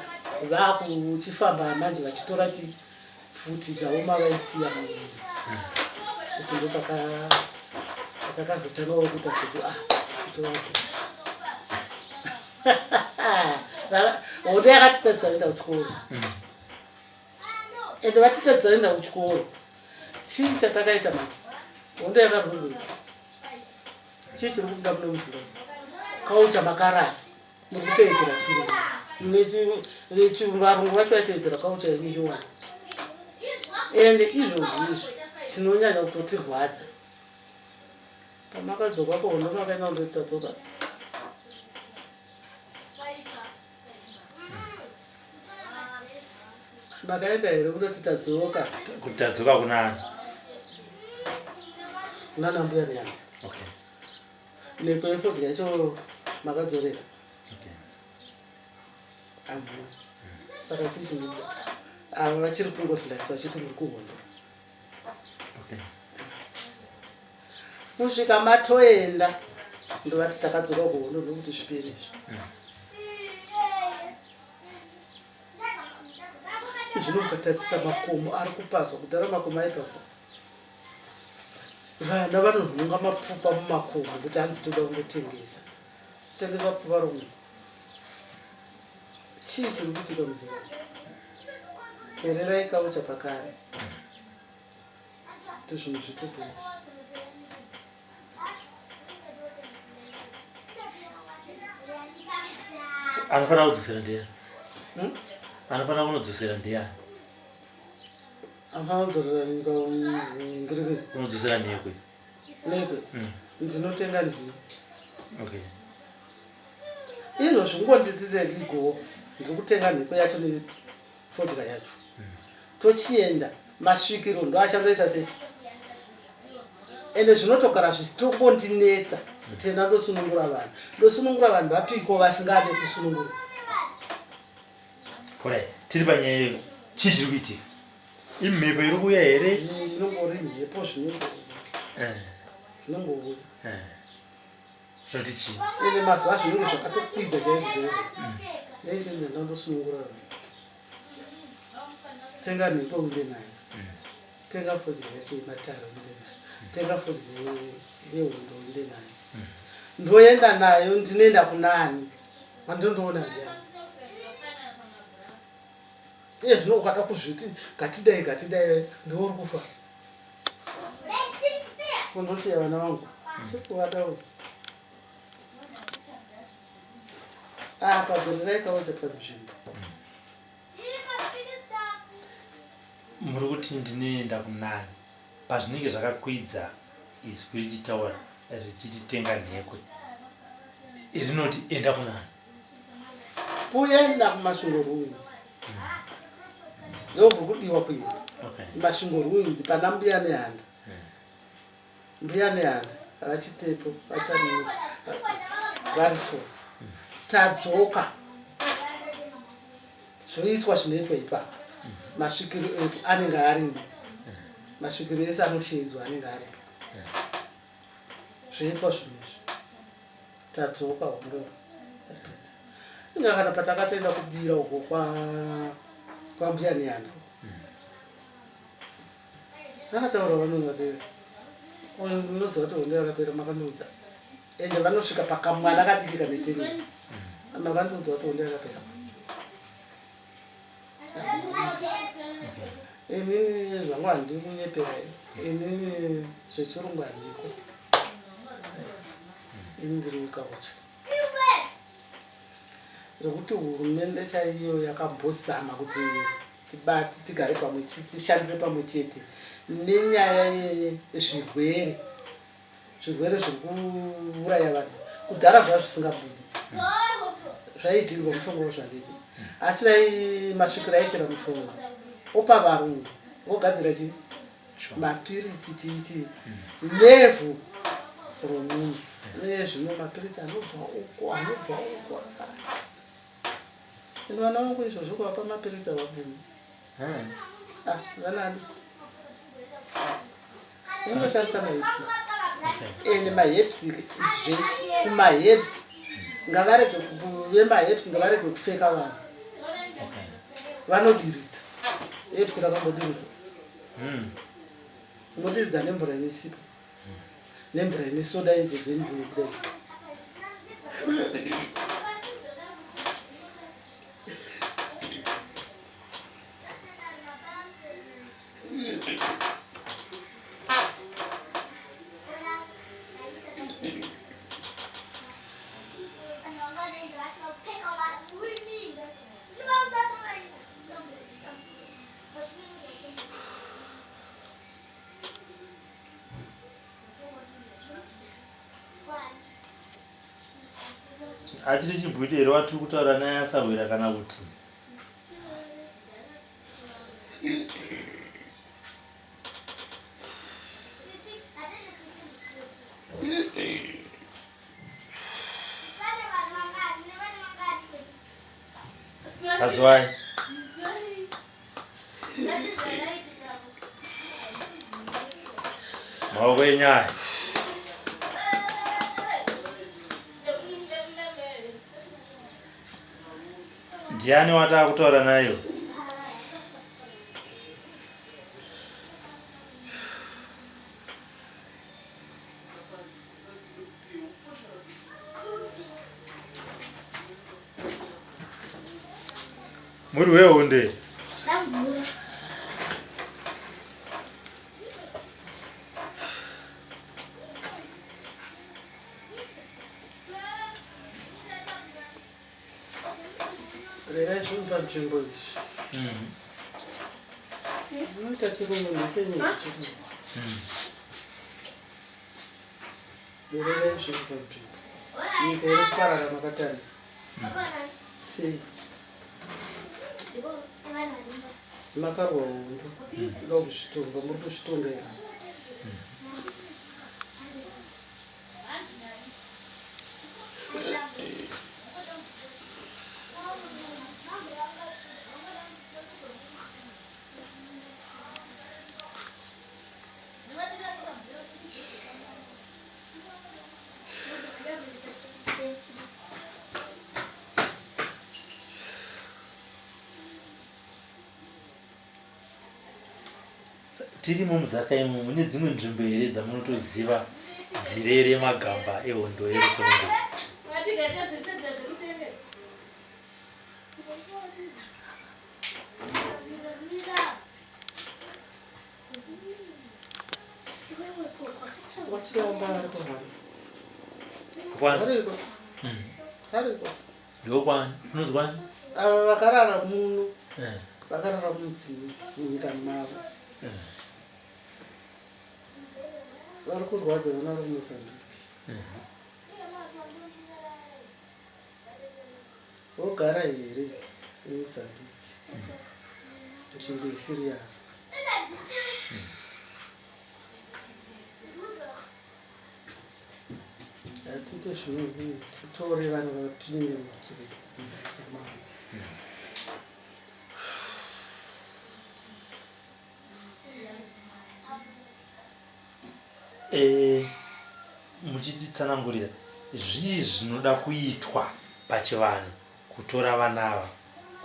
vakuchifamba manje vachitora chipfuti dzaoma vaisiya muviri. Isu ndopaka patakazotangawo kuita zveku ah kutora hondo yakatitadzisa kuenda kuchikoro. Ende vatitadzisa kuenda kuchikoro. Chii chatakaita manje? Hondo yakarwirwa. Chii chiri kubuda muno muZimbabwe? Kaucha makarasi. Muri kuteedzera chirungu. Varungu vacho vaiteedzera kaucha yenyu. Ende izvozvi izvi chinonyanya kutotirwadza. Pamakadzoka kuhondo makaenda kundotadzoka. Makaenda here kundoti tadzoka? Kuti tadzoka kunani? Kunana mbuya Nehanda. Okay. Neko yefodya yacho makadzorera? Okay. Hamuna. Saka chii chinoda? Ava vachiri kungorelaxa vachiti muri kuhondo. Okay. Kusvika matoenda ndovati takadzoka kuhondo ndokuti zvipere izvi. Zvino mukatarisa makomo ari kupazwa, kudhara makomo aipazwa. Vana vanonhonga mapfupa mumakomo kuti hanzi toda kundotengesa. Kutengesa pfupa romunhu. Chii chiri kuitika muZimbabwe? Torerai kaucha pakare. Kuti zvinhu zviite bhoo. Anofanira kudzosera ndiani? Hmm? Anofanira kunodzosera ndiani? Anofanira kudzosera nyika ngiriki. Unodzosera nhekwe. Nhekwe? Ndinotenga ndini. Okay. Izvo zvingonditire rigo ndiri kutenga nhekwe yacho nefodya yacho. Tochienda masvikiro ndo achandoita sei? Ende zvinotogara zvichitongondinetsa kuti enda ndosunungura vanhu. Ndosunungura vanhu vapiko vasingade kusunungurwa. Alright, tiri panyaya iyo. Chii chiri kuitika? Imhepo iri kuuya here? Inongori mhepo zvinongouya. Eh. Zvinongouya. Eh. Zvoti chii? Ende mazuva zvinenge zvakatokwidza chaizvo chaizvo. Ndaichienda ndandosunungura vanhu. Tenga mhepo uende nayo. Tenga fodya yacho yematare uende nayo. Tenga fodya yehondo uende nayo. Ndoenda nayo ndinoenda kunani? Wandondoona ndiani? Iye zvino ukada kuzviti ngatidai ngatidai ndiwe uri kufa. Kundosiya vana vangu. Chiri kuvada uyu. Apa dzorerai kaocha panzvimbo. Muri kuti ndinoenda kunani? Pazvinenge zvakakwidza izwi richitaura richiti tenga nhekwe. Rinoti enda kunani? Kuenda kuMasvingo Ruins. Ndobva kudiwa kuenda. Okay. Masvingo Ruins pana Mbuya Nehanda. Mbuya Nehanda vachitepo vacharipo vari four. Tadzoka. Zvoitwa zvinoitwa ipapo. Masvikiro edu anenge arimo. Masvikiro ese anosheedzwa anenge aripo. Zvoitwa zvinhu izvi. Tadzoka hondo yapedza. Inga kana patakatoenda kubira uko kwa kwambuya Nehanda. Akataura vanonzi vati unoziva kuti hondo yakapera makandiudza. Ende vanosvika pakamwana kadiki kane tenisi. Makandiudza kuti hondo yakapera. Inini zvangu handidi kunyepera inini zvechirungu handiko. Ini ndiri wekauchi. Zvekuti hurumende chaiyo yakambozama kuti tibate tigare pamwe tishandire pamwe chete nenyaya yezvirwere. Zvirwere zviri kuuraya vanhu. Kudhara zvava zvisingabudi. Zvaidhirwa mushonga wozvanditi asi vai masvikiro aichera mushonga opa varungu vogadzira chi mapiritsi chiichi nevhu romunhu nezvimwe mapiritsi anobva uko anobva uko. Ino vana vangu izvozvo kuvapa mapiritsi havabvumi. Ah, vanani unoshandisa maherbs ende maherbs zve kumaherbs ngavarege vemaherbs ngavarege kufeka vanhu vanodiridza herbs rakambodiridza unodiridza nemvura ine sipo nemvura ine soda idzo dzenjuyu kudai. Achiri chibwidi here watiri kutaura naye asahwira kana kuti? Kazwai. Maoko enyaya. Ndiani wataa kutaura nayo? Muri wehonde. Rerai zvinhu panzvimbo izvi. Unoita chirungu ndechenyu chirungu. Rerai zvinhu panzvimbo. Nyika iri kuparara makatarisa. Sei? Makarwa hondo kuda kuzvitonga, muri kuzvitonga here? Tirimo muZaka imo mune dzimwe nzvimbo here dzamunotoziva dzirere magamba ehondo yerusununguko? Vachiramba vari kuhama. Kwani? Variko. Variko. Ndokwani? Unonzwani? Ava vakarara muno. Eh. Vakarara mudzimu munyika mavo. Vari kurwadza vana vari kuMozambique. Vogara here muMozambique? Nzvimbo isiri yavo. Hatite zvino titore vanhu vapinde mudzimba munyika mavo. Eh, muchititsanangurira zvii zvinoda kuitwa pachivanhu kutora vana ava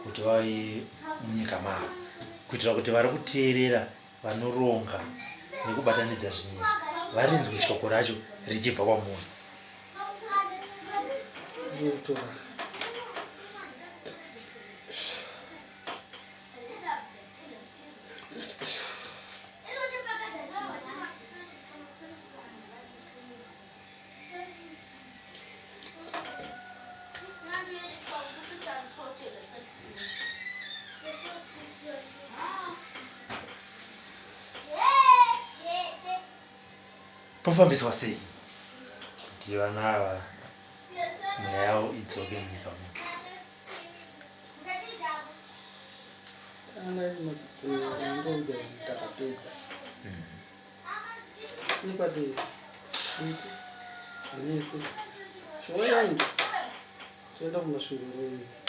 kuti vave munyika mavo kuitira kuti vari kuteerera vanoronga nekubatanidza zvinhu izvi varinzwe shoko racho richibva kwamuri. Kutora. Pofambiswa sei kuti vana ava mweya yavo idzoke munyika muno? Anga inongoudza vanhu takapedza. Ikwadei. Iti. Nekwe. Chiwoyangu. Toenda kumasvingo roidzi.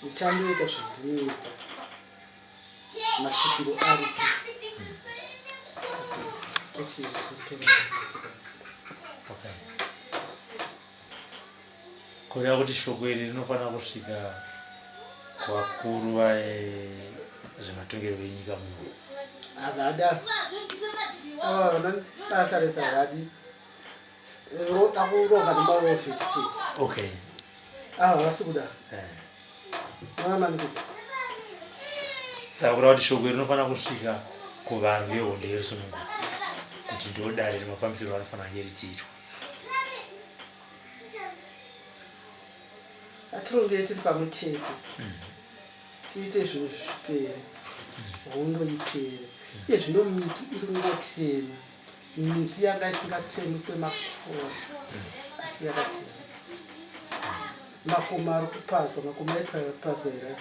Ndichandoita zvandinoita. Masvikiro aripo. Tapedza. Tochienda totora tokamusika. Okay. Kureva kuti shoko iri rinofanira kusvika kuvakuru vezvematongerwo enyika muno. Havada. Ava vana basa rese havadi. Roda kuronga nemarovheti chete. Okay. Ava havasi kuda. Eh. Vanomanikidza. Saka kureva kuti shoko iri rinofanira kusvika kuvanhu vehondo yerusununguko kuti ndodare remafambisirwo anofanira kunge richiitwa. Atirongei tiri pamwe chete tiite zvinhu zvipere, hondo ipere. Iye zvino miti iri kungotema, miti yanga isingatemwi kwemakore asi yakatemwa. Makomo ari kupazwa, makomo aipazwa here?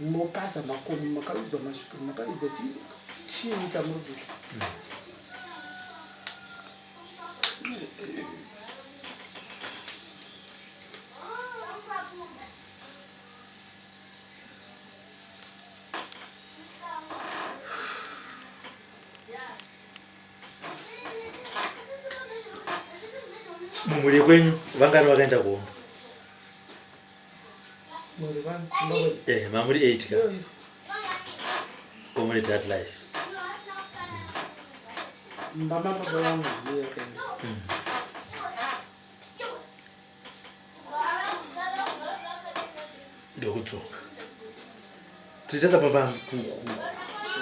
Mopaza makomo makavigwa masvikiro makavigwa chii chii chamuri kuita? Mumhuri kwenyu vangani vakaenda kuhondo? Eh, mamuri 8 ka. Comrade that life. Mba mababa vangu ndiyo yakaenda. Ndokudzoka. Tichasa pamba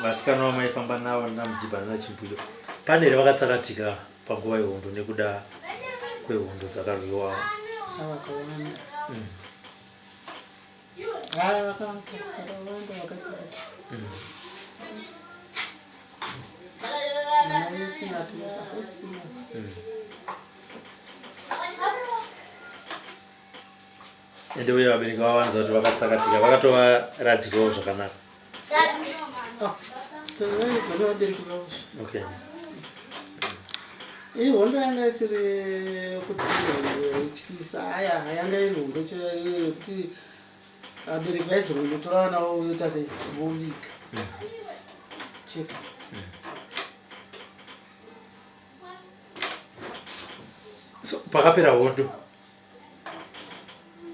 vasikana vamaifamba navo namujibha nanachimbwiro. Pane here vakatsakatika panguva yehondo nekuda kwehondo dzakarwiwa? Vakawanda. Vakawanda vakatsakatika. Vana vese nativese hakusina. Ende uye vabereki vavo vanoziva kuti vakatsakatika vakatovaradzikawo zvakanaka. Ah, vane vabereki vavo. Okay. Iyi hondo yanga isiri kuti yaityisa aya yanga iri hondo yekuti vabereki vaizongotora vana vavo voita sei voviga chete. So pakapera hondo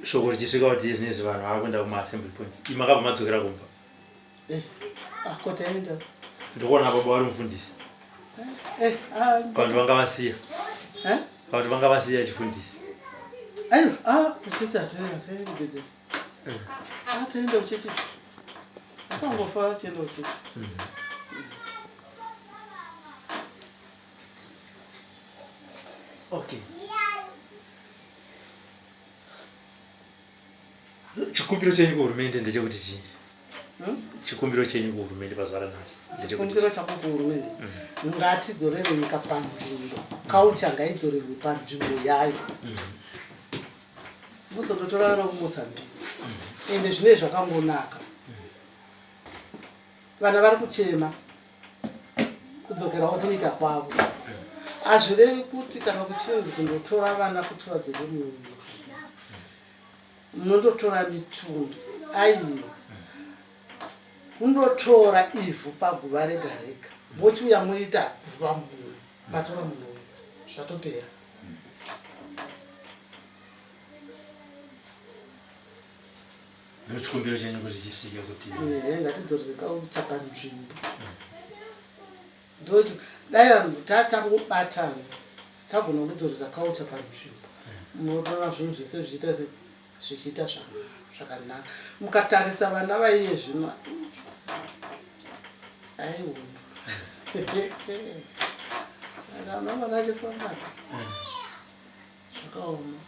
shoko richisvika kuti zvinezvi vanhu vakuenda kumaassembly points imi makabva madzokera kumba eh, ah, taenda ndikuona baba vari mufundisi eh, ah, vanhu vanga vasiya eh? vanhu vanga vasiya chifundisi aiwa ah, kuchechi hatinaegedzesa taenda kuchechi akangofa achienda kuchechi Okay. Chikumbiro chenyu kuhurumende ndechekuti chii? Hmm? Chikumbiro chenyu kuhurumende pazuva ranhasi chikumbiro chako kuhurumende mm. ngatidzorere nyika panzvimbo kaucha ngaidzorerwe panzvimbo yayo mm. muzototora vana kumozambique mm. ende zvinei zvakangonaka vana vari kuchema kudzokerawo kunyika kwavo hazvirevi kuti kana kuchinzi kundotora vana kuti vadzoke mumuzi munondotora mitumbi aiwa kundotora ivhu paguva rega rega mochiuya moita guva munhu matora munhu zvatopera Ndochikumbiro chenyu kuti chisvike kuti ehe ngatidzorere kaucha panzvimbo ndochi dai vanhu tatangobatana tagona kudzorera kaucha panzvimbo munotoona zvinhu zvese zvichiita se zvichiita zvakanaka mukatarisa vana vaiye zvino aihondo vana vana achifamba zvakaoma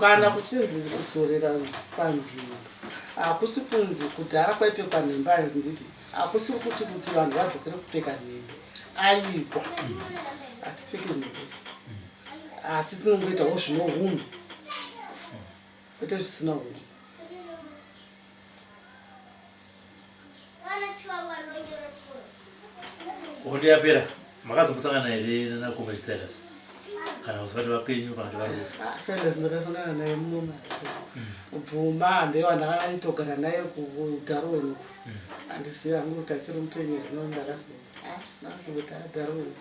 Kana kuchinzi kudzorera panzvimbo hakusi kunzi kudhara kwaipfekwa nhembe handiti hakusi kuti kuti vanhu vadzokere kupfeka nhembe aiwa hatipfeke nhembe asi tinongoitawo zvino hunhu kwete zvisina hunhu. Hondo yapera makazombosangana here nana Comrade Silas? Kana usati vapenyu kana kuti vari Ah, Silas ndakasangana naye muno Bvuma ndiye wandakaitogara naye kuDarwin uku. Handizivi hangu kuti achiri mupenyu here no ndakasi ah, ndakazongoti Darwin.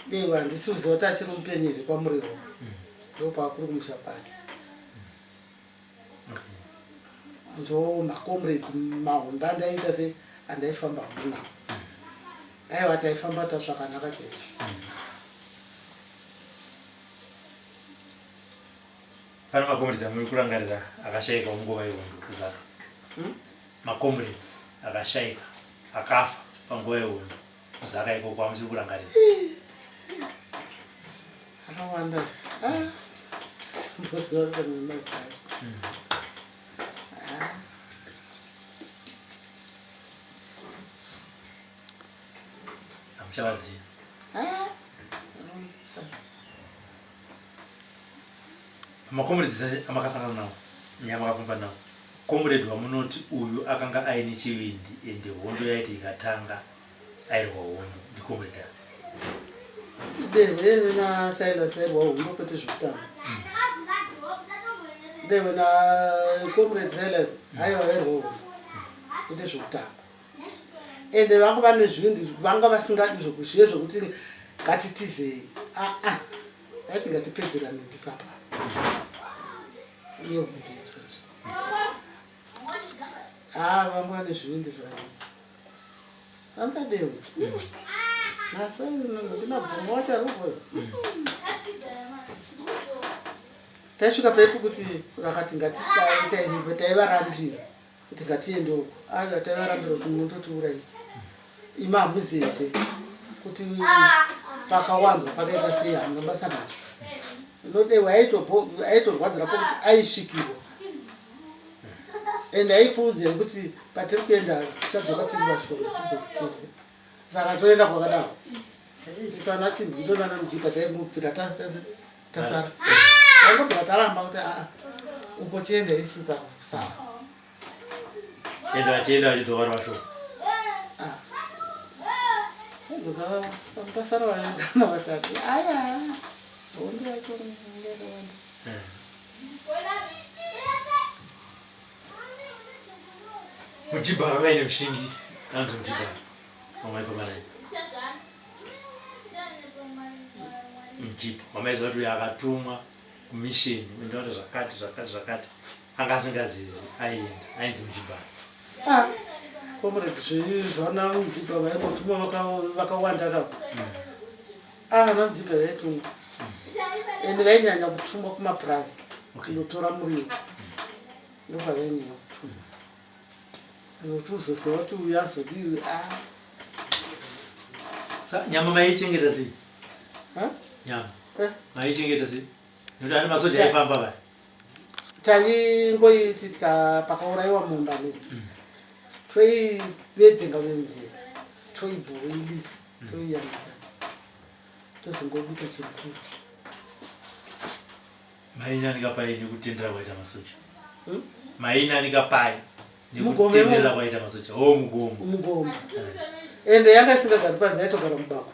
Dei handisi kuziva kuti achiri mupenyu here kwaMuriwo. Ndopaakuri kumusha kwake. Ndo macomrade mahombe andaiita se andaifamba hangu nawo. Aiwa taifamba zvakanaka chaizvo. Pane macomrades amuri kurangarira akashaika munguva yehondo kuZaka? Hmm? Macomrades akashaika akafa panguva yehondo kuZaka ikoko amuchiri kurangarira? Akawanda. Ah. Chamboziva kuti mazita acho. Ah. Hamuchavaziva. Ah. Anondisa. Macomrades amakasangana nawo neamakafamba nawo, comrade wamunoti uyu akanga aine chivindi ende hondo yaiti ikatanga airwa hondo ndicomrade ani? Dehwe naSilas vairwa hondo kwete zvekutamba. Dehwe nacomrade Silas aiva vairwa hondo kwete zvekutamba. Ende vanga vane zvivindi vanga vasingadi zvokuzive zvokuti ngatitizei. Aa vaiti ngatipedzerane ndipapa. Iyo hondo idzodzo. Ah, vanga vane zvivindi zvakanyanya. Vangadewe. Nasa ndinabvuma wacho ari uko. Taisvika paipo kuti vakati ngatidai taivarambira kuti ngatiende uko. Aiwa taivarambira kuti munototiurayisa. Imi hamuzeze kuti pakawandwa pakaita sei hamuna basa nazvo. Unodewa aitorwadzira pokuti aisvikirwa. And aikuudzei kuti patiri kuenda tichadzoka tiri vashoma tidzoke tese. Saka toenda kwakadaro. Isu ana Chimbwido nana Mujibha taingobvira tasara. Taingobvira taramba kuti aa uko chienda isu takusara. Ende vachienda vachidzoka vari vashoma. Ah. Vaidzoka pasara vaviri kana vatatu. Aya. Hondo yacho inenge yakawanda. Mujibha akanga aine ushingi anzi Mujibha wamaifamba naye. Mujibha wamaiziva kuti uyo akatumwa kumisheni unoita zvakati zvakati zvakati anga asingazizi aienda ainzi Mujibha. Ah, comrade zvana Mujibha vaimbotumwa vakawanda kako. Ah, vana Mujibha vaitumwa. Ende vainyanya kutumwa kumapurazi kundotora muriwo. Ndopavainyanya kutumwa. Nokuti uzoziva kuti uyu azodii ah. Sa nyama maichengeta sei? Huh? Nyama. Eh? Maichengeta sei? Nekuti ane masoja aifamba vaya. Taingoiti pakaurayiwa mumba ne toivedzenga venzera toibhoilisa toiyanika tozongobika chikuru. Mainanika pai nekutendera kwaita masoja? Hmm? Mainanika pai Mugomo nekutendera imomo. kwaita masoja? Oh, mugomo. Mugomo. Ende yanga isingagari panze yaitogara mubako.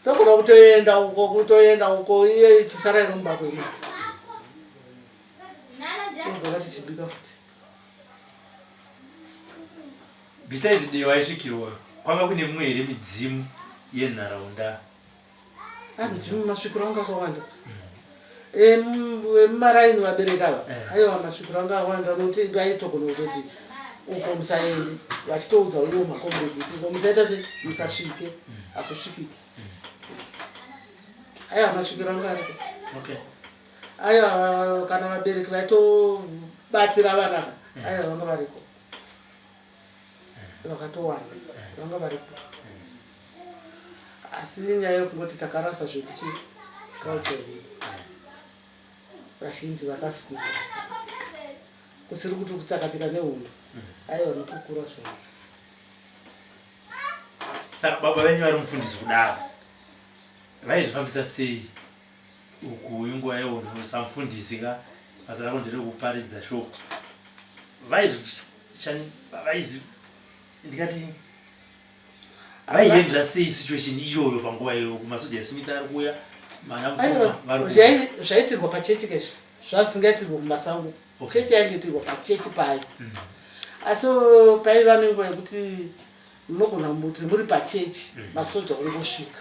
Togona kutoenda uko kutoenda uko iye ichisara iri mubako imomo. Tozodzoka tichibika futi. Besides Deo aisvikirwa, kwanga kune mimwe here midzimu yenharaunda? Ah, midzimu masvikiro anga akawanda. Vemumaraini vabereki ava Eh. aiwa masvikiro anga awanda nokuti vaitogona kutoti uko musaende vachitoudza iwo makomredi kuti uko musaita se musasvike hakusvikiki. Aiwa masvikiro anga ariko. Okay. Aiwa kana vabereki vaitobatsira vana ava aiwa vanga variko. Vakatowanda vanga varipo. Asi nyaya yekungoti takarasa zvekuti culture yedu. Vazhinji vakasukura vatsakatika. Kusiri kuti kutsakatika nehondo. Aiwa nekukura zvavo. Saka baba venyu vari mufundisi kudaro vaizvifambisa sei uku inguva yehondo samufundisi ka basa rako nderekuparidza shoko vaizvi ndikati Vaihendla sei situation iyoyo panguva iyoyo kumasoja eSmith ari kuuya mana mukoma vari kuuya. Aiwa, zvaitirwa pachechi kezvo zvazvisingaitirwe mumasango. Okay. Chechi yaingoitirwa pachechi payo. Asi paiva nenguva yekuti munogona kuti muri pachechi masoja ongosvika.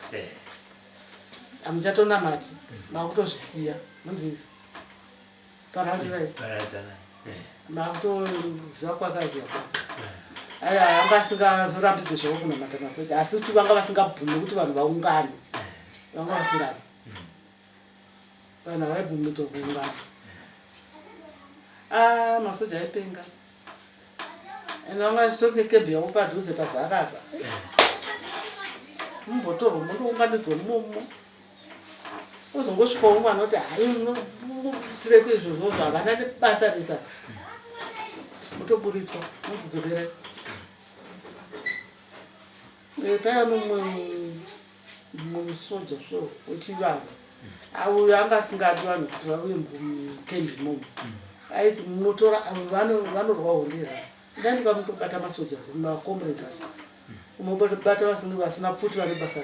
Hamuchatonamati, makutozvisiya. Munzi pararirai. Paradzanai. Makutoziva kwakaziva kwako. Aya anga asingarambidze zvavo kunamata masoja asi kuti vanga vasingabvumi kuti vanhu vaungane. Vanga vasingadi. Vanhu havaibvumidzwa kuungana. Ah, masoja aipenga. And vanga vachitori nekembi yavo padhuze pazara apa. Mumbotorwa mondounganidzwa mumomo. Uzongosvikawo mwana kuti hayi unotireko izvozvo havana nebasa resa. Motoburitswa monzi Paiva nomumwe musoja so wechivanhu uyo anga asingadi vanhu kuti vauye mukembi imomo. Aiti munotora vanorwa hondo here? Dai mukamutobata masoja makomrade acho. Unobata vasina pfuti vane basa.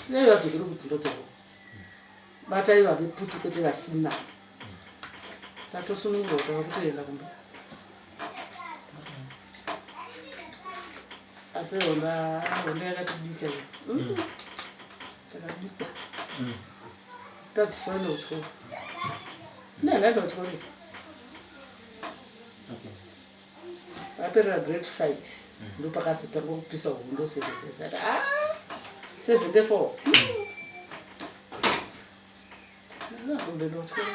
Sei vadzokere kudzimba dzavo? Batai vane pfuti kwete vasina. Tatosunungurwa tava kutoenda kumba. Asi hondo yakatibika iyo. Takabikwa. Tadziswa kuenda kuchikoro. Ndaenda kuchikoro. Aperera grade 5 ndopakazotanga kupisa hondo 74. Ah! 74. Ndaenda kuchikoro.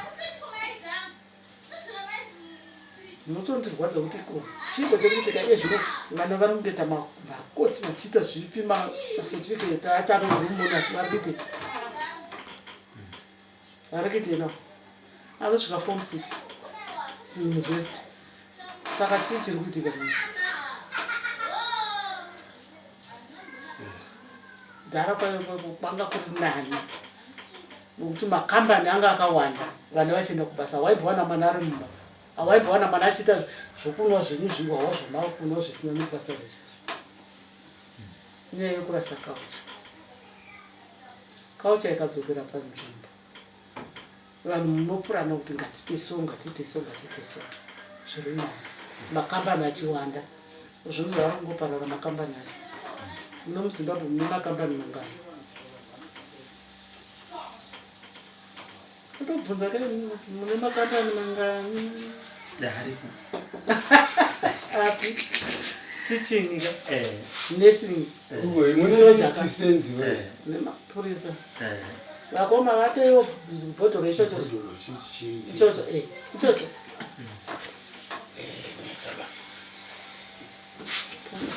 Zvotondirwadza kuti ko chiiko chiri kuitika iye zvino vana vari kungoita makosi vachiita zvipi macertificate acho anozomona vari kuite vari kuite na anosvika form 6 university saka chii chiri kuitika dhara kwanga kuri nani nokuti makambani anga akawanda vana vachienda kubasa hawaimbowana mwana ari mumba hawaimbowana mwana achiita zvokunwa zvenyu zvihwawa zvamakunwa zvisina nebasa rese inyaya yekurasa kaucha kaucha ikadzokera panzvimbo vanhu munopurana kuti ngatiite so ngatiite so ngatiite so zviri nani makambani achiwanda zvinhu zvavari kungoparara makambani acho muno muzimbabwe mune makambani mangani Kutobvunza kare mune makambani mangani? Aripo. Api? Teaching ka? Eh. Nursing. Soja ka? Eh. Nemapurisa. Eh. Vakoma vateiwo bhodhoro ichocho. Ichocho eh. Ichocho.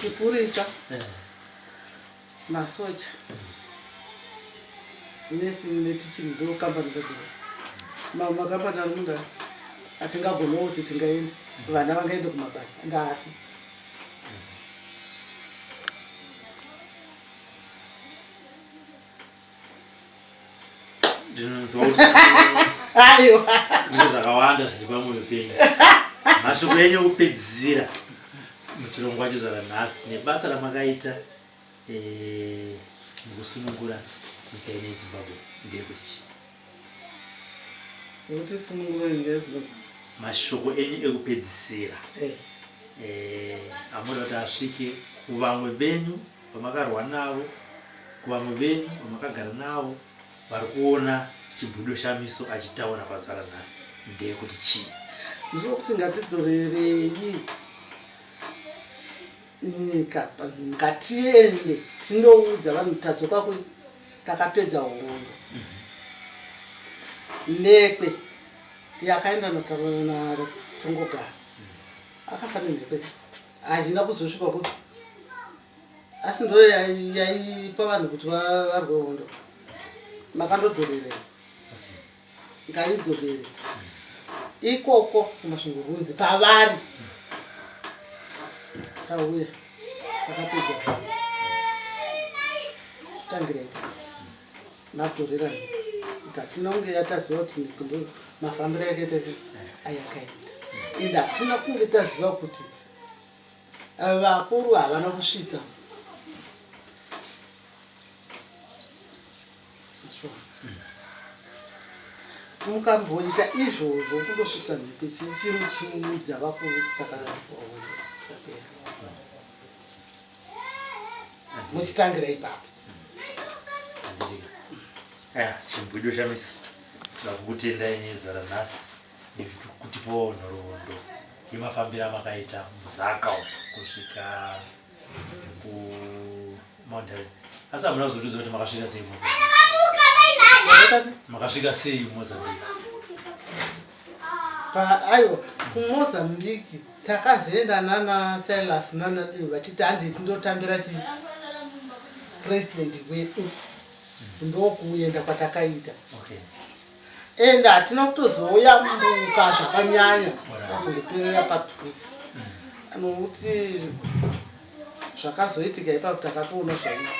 Chipurisa. Eh. Masoja. Nursing neteaching ndo company kadoro. Mamwe makambani ari munda atingagonawo kuti tingaende vana vangaende kumabasa ndaapi. Ndinonzwa kuti Aiwa. mune zvakawanda zviri pamwoyo penyu. Mashoko enyu ekupedzisira muchirongwa chezara nhasi nebasa ramakaita eh, mukusunungura nyika ino yeZimbabwe ndeyekuti chii? Nekuti sunungura nyika yeZimbabwe. Mashoko enyu ekupedzisira Eh. eh, amunoda kuti asvike kuvamwe venyu vamakarwa navo, kuvamwe venyu vamakagara navo vari kuona Chibwido Shamiso achitaura pazuva ranhasi ndeyekuti chii? Ndinokuti ngatidzorerei nyika, ngatiende tinoudza vanhu tadzoka ku takapedza hondo. Nhekwe yakaenda naTongogara akafa nenhekwe hazvina kuzosvika kupi asi ndo yaipa vanhu kuti varwe hondo makandodzorerei ngaidzokere ikoko kumasvingo runzi pavari tauya takapedza tangira ipapo madzorera nyika kuti hatina kunge yataziva kuti nyika ndo mafambiro yakaita se ayakaita ende hatina kunge taziva kuti vakuru havana kusvitsa. Mukamboita izvozvo kundosvitsa mhiko chichimuchiudza vakuru kuti takapera. Muchitangira ipapo. Aya, chimbwido shamiso. Tinokutendai nezuva ranhasi nekutipawo nhoroondo yemafambiro amakaita muzaka umu kusvika kuMount Darwin. Asi hamuna kuzotiudza kuti makasvika sei Mozambique. Makasvika sei Mozambique? Aiwa, kuMozambique takazoenda nana Silas nana Deo vachiti hanzi tindotambira chi president wedu ndokuenda kwatakaita. Okay. Ende hatina kutozouya mbuka zvakanyanya tazongoperera padhuze nokuti zvakazoitika ipapo takatoona zvaitika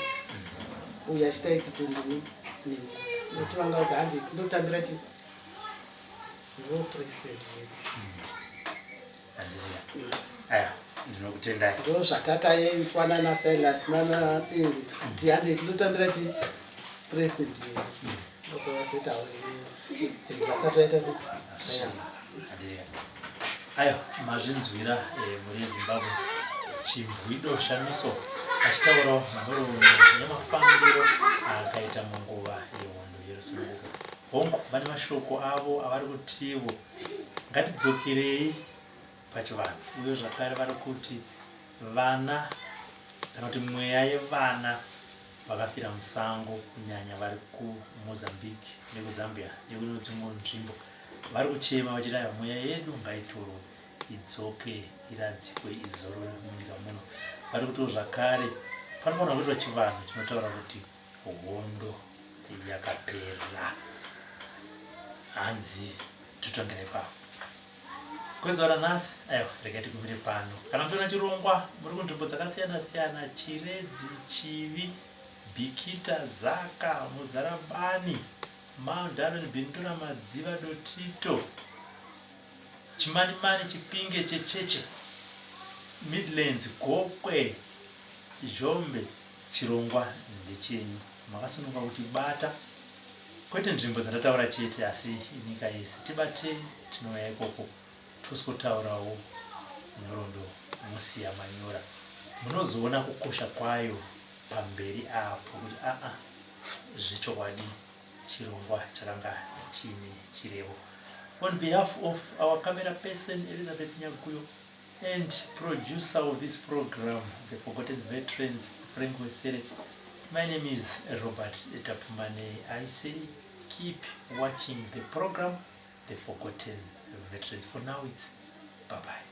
uyu achita accident nemota nokuti vanga kuti hanzi ndotambira chi ndo president wedu. Aya, ndinokutendai. Ndo zvatataitwa nana Silas nana Dewi kuti hande tindotambira chi president wedu ndopavazoita accident vasati vaita se vayamba. Ayo, mazvinzwira mhuri yeZimbabwe, Chimbwido Shamiso achitaurawo nhoroondo nemafambiro aakaita munguva yehondo yerusununguko. Hongu, vane mashoko avo avari kutivo ngatidzokerei pachivanhu, uye zvakare vari kuti vana kana kuti mweya yevana vakafira musango kunyanya vari kuMozambique nekuZambia nekune dzimwe nzvimbo vari kuchema vachiti aiwa mweya yedu ngaitorwe idzoke iradzikwe izorore munyika muno. Vari kutiwo zvakare panofanirwa kuitwa chivanhu chinotaura kuti hondo yakapera, hanzi totangira ipapo kwezuva ranhasi. Aiwa, regai tigumire pano. Kana muchiona chirongwa muri kunzvimbo dzakasiyana siyana, Chiredzi, Chivi, Bikita, Zaka, Muzarabani, Mount Darwin, Bindura, Madziva, Dotito, Chimanimani, Chipinge, Checheche, Midlands, Gokwe, Zhombe, chirongwa ndechenyu, makasununguka kuti bata kwete nzvimbo dzandataura chete asi nyika yese. Tibatei, tinouya ikoko tosikotaurawo nhoroondo mosiya manyora. Munozoona kukosha kwayo pamberi apo kuti aa zvechokwadi chirongwa chakanga chiine chirevo. On behalf of our camera person Elizabeth Nyaguyo and producer of this program, The Forgotten Veterans, Frank Wesere, my name is Robert Tapfumaneyi. I say keep watching the program, The Forgotten Veterans. For now, it's bye-bye.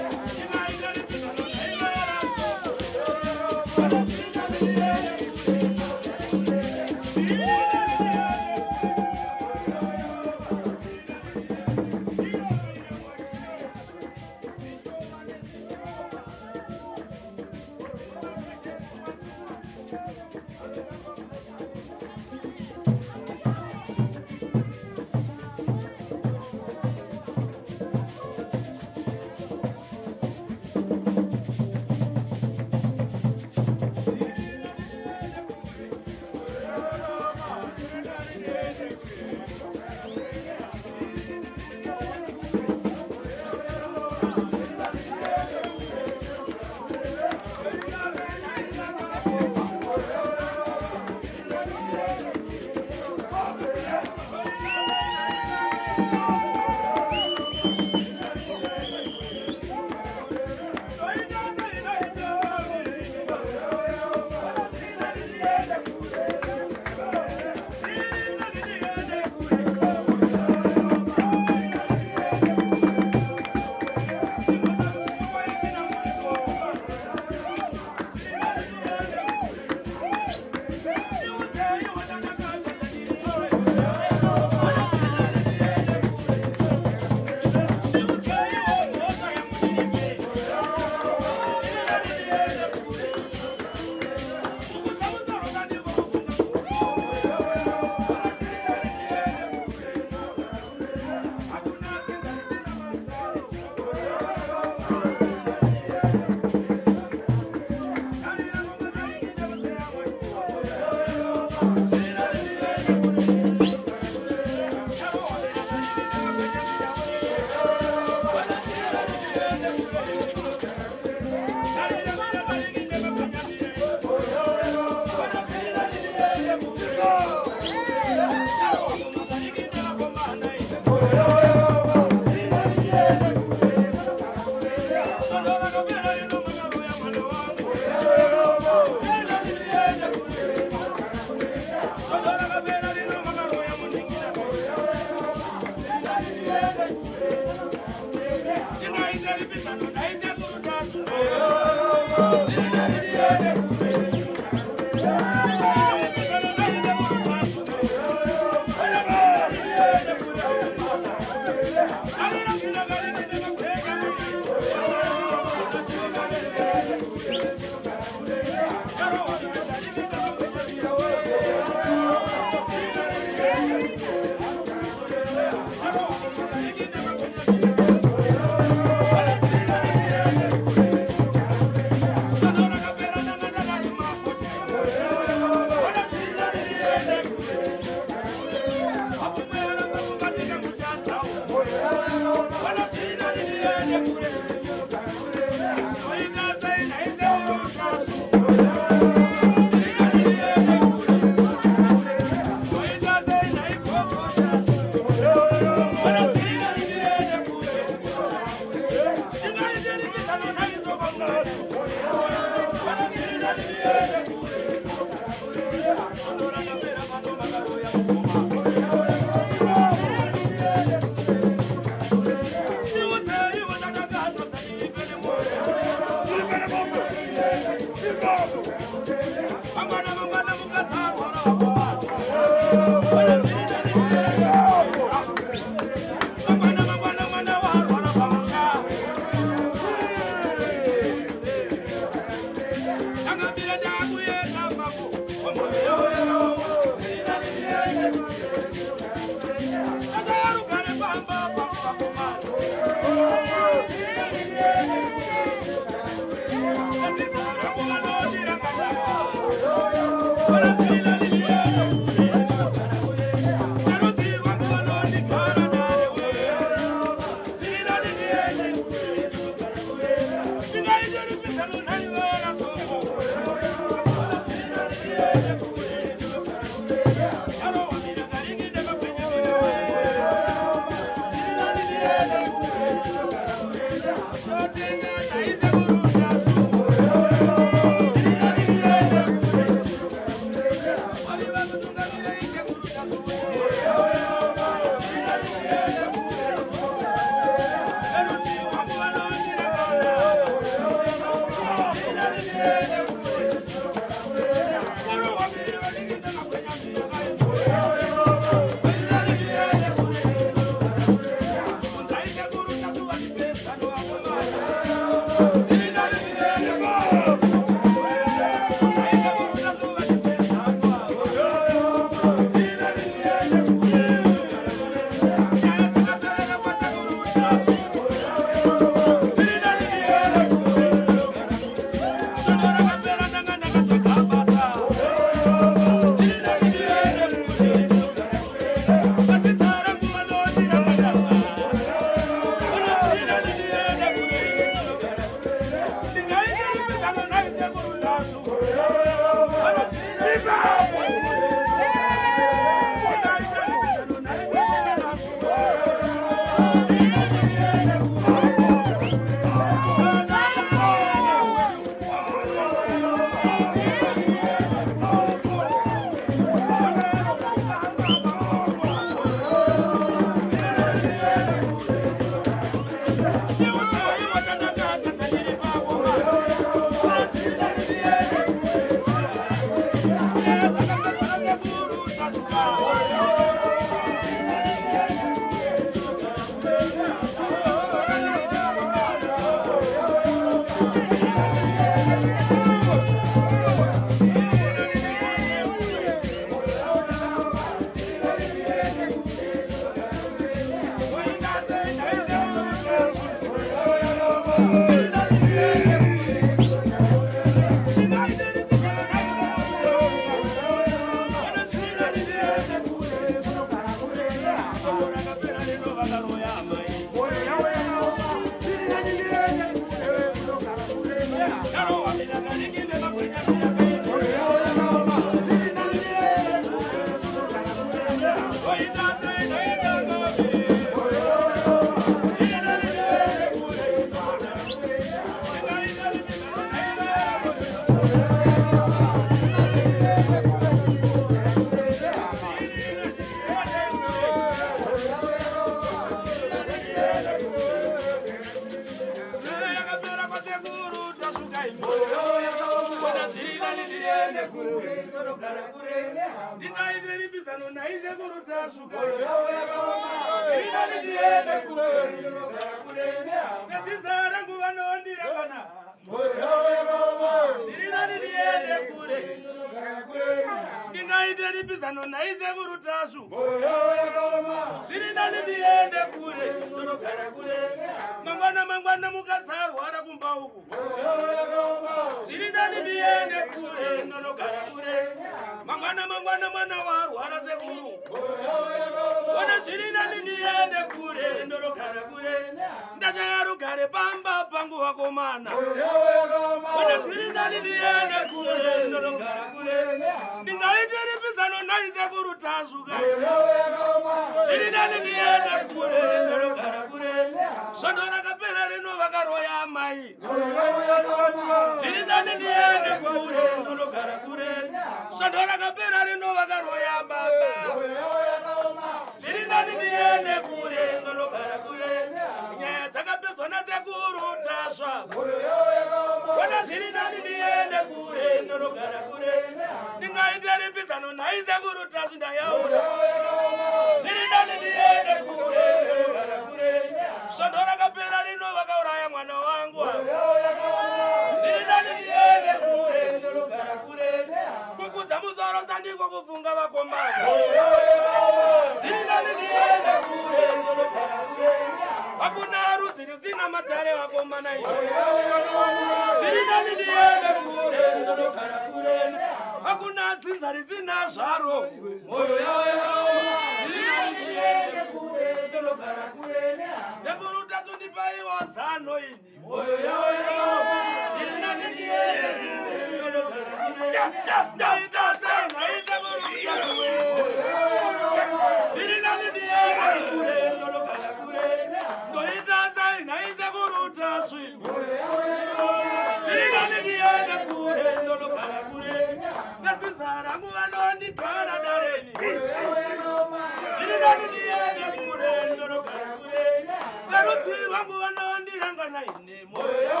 Verudzi rwangu vanondirangana ini moyo.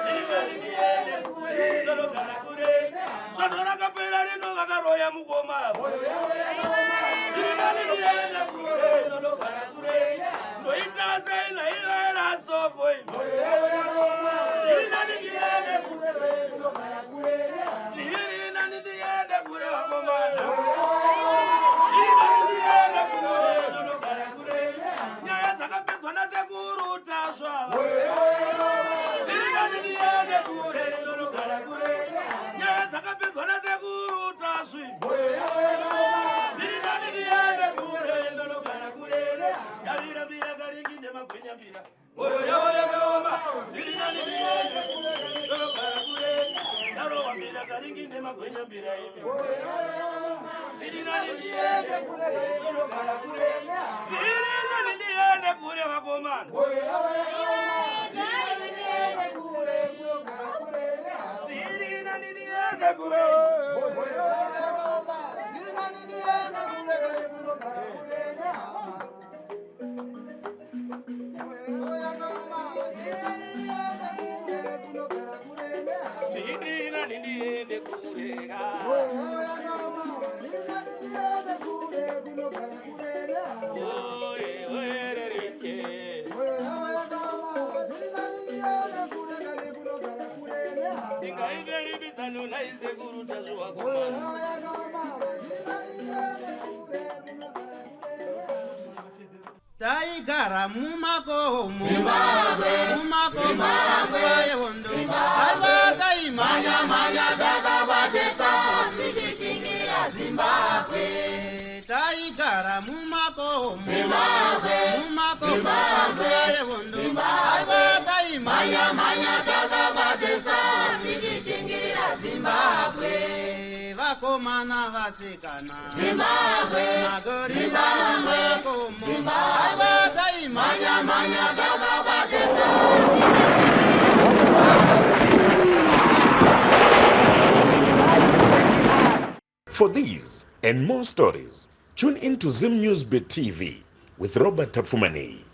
Ndiri nani ndiende kure. Makaringinde magwenyambira imi. Zviri nani ndiende kure, zviri nani ndiende kure vakomana. Zviri nani ndiende kure. Zviri nani ndiende kure ka. Oye, oye, re, re, ye. Ndingaite ribisano naisekuru Tasvu vakomana. Taigara mumakomo, mumakomo nguva yehondo. Aiwa, taimhanya mhanya takabatisa tichichingira Zimbabwe. Taigara mumakomo, mumakomo nguva yehondo. Aiwa, taimhanya mhanya takabatisa tichichingira Zimbabwe. Vakomana, vasikana, Zimbabwe, magorira mumakomo. Aiwa, taimhanya mhanya takabatisa. For these and more stories, tune in to Zim News Bit TV with Robert Tapfumaneyi.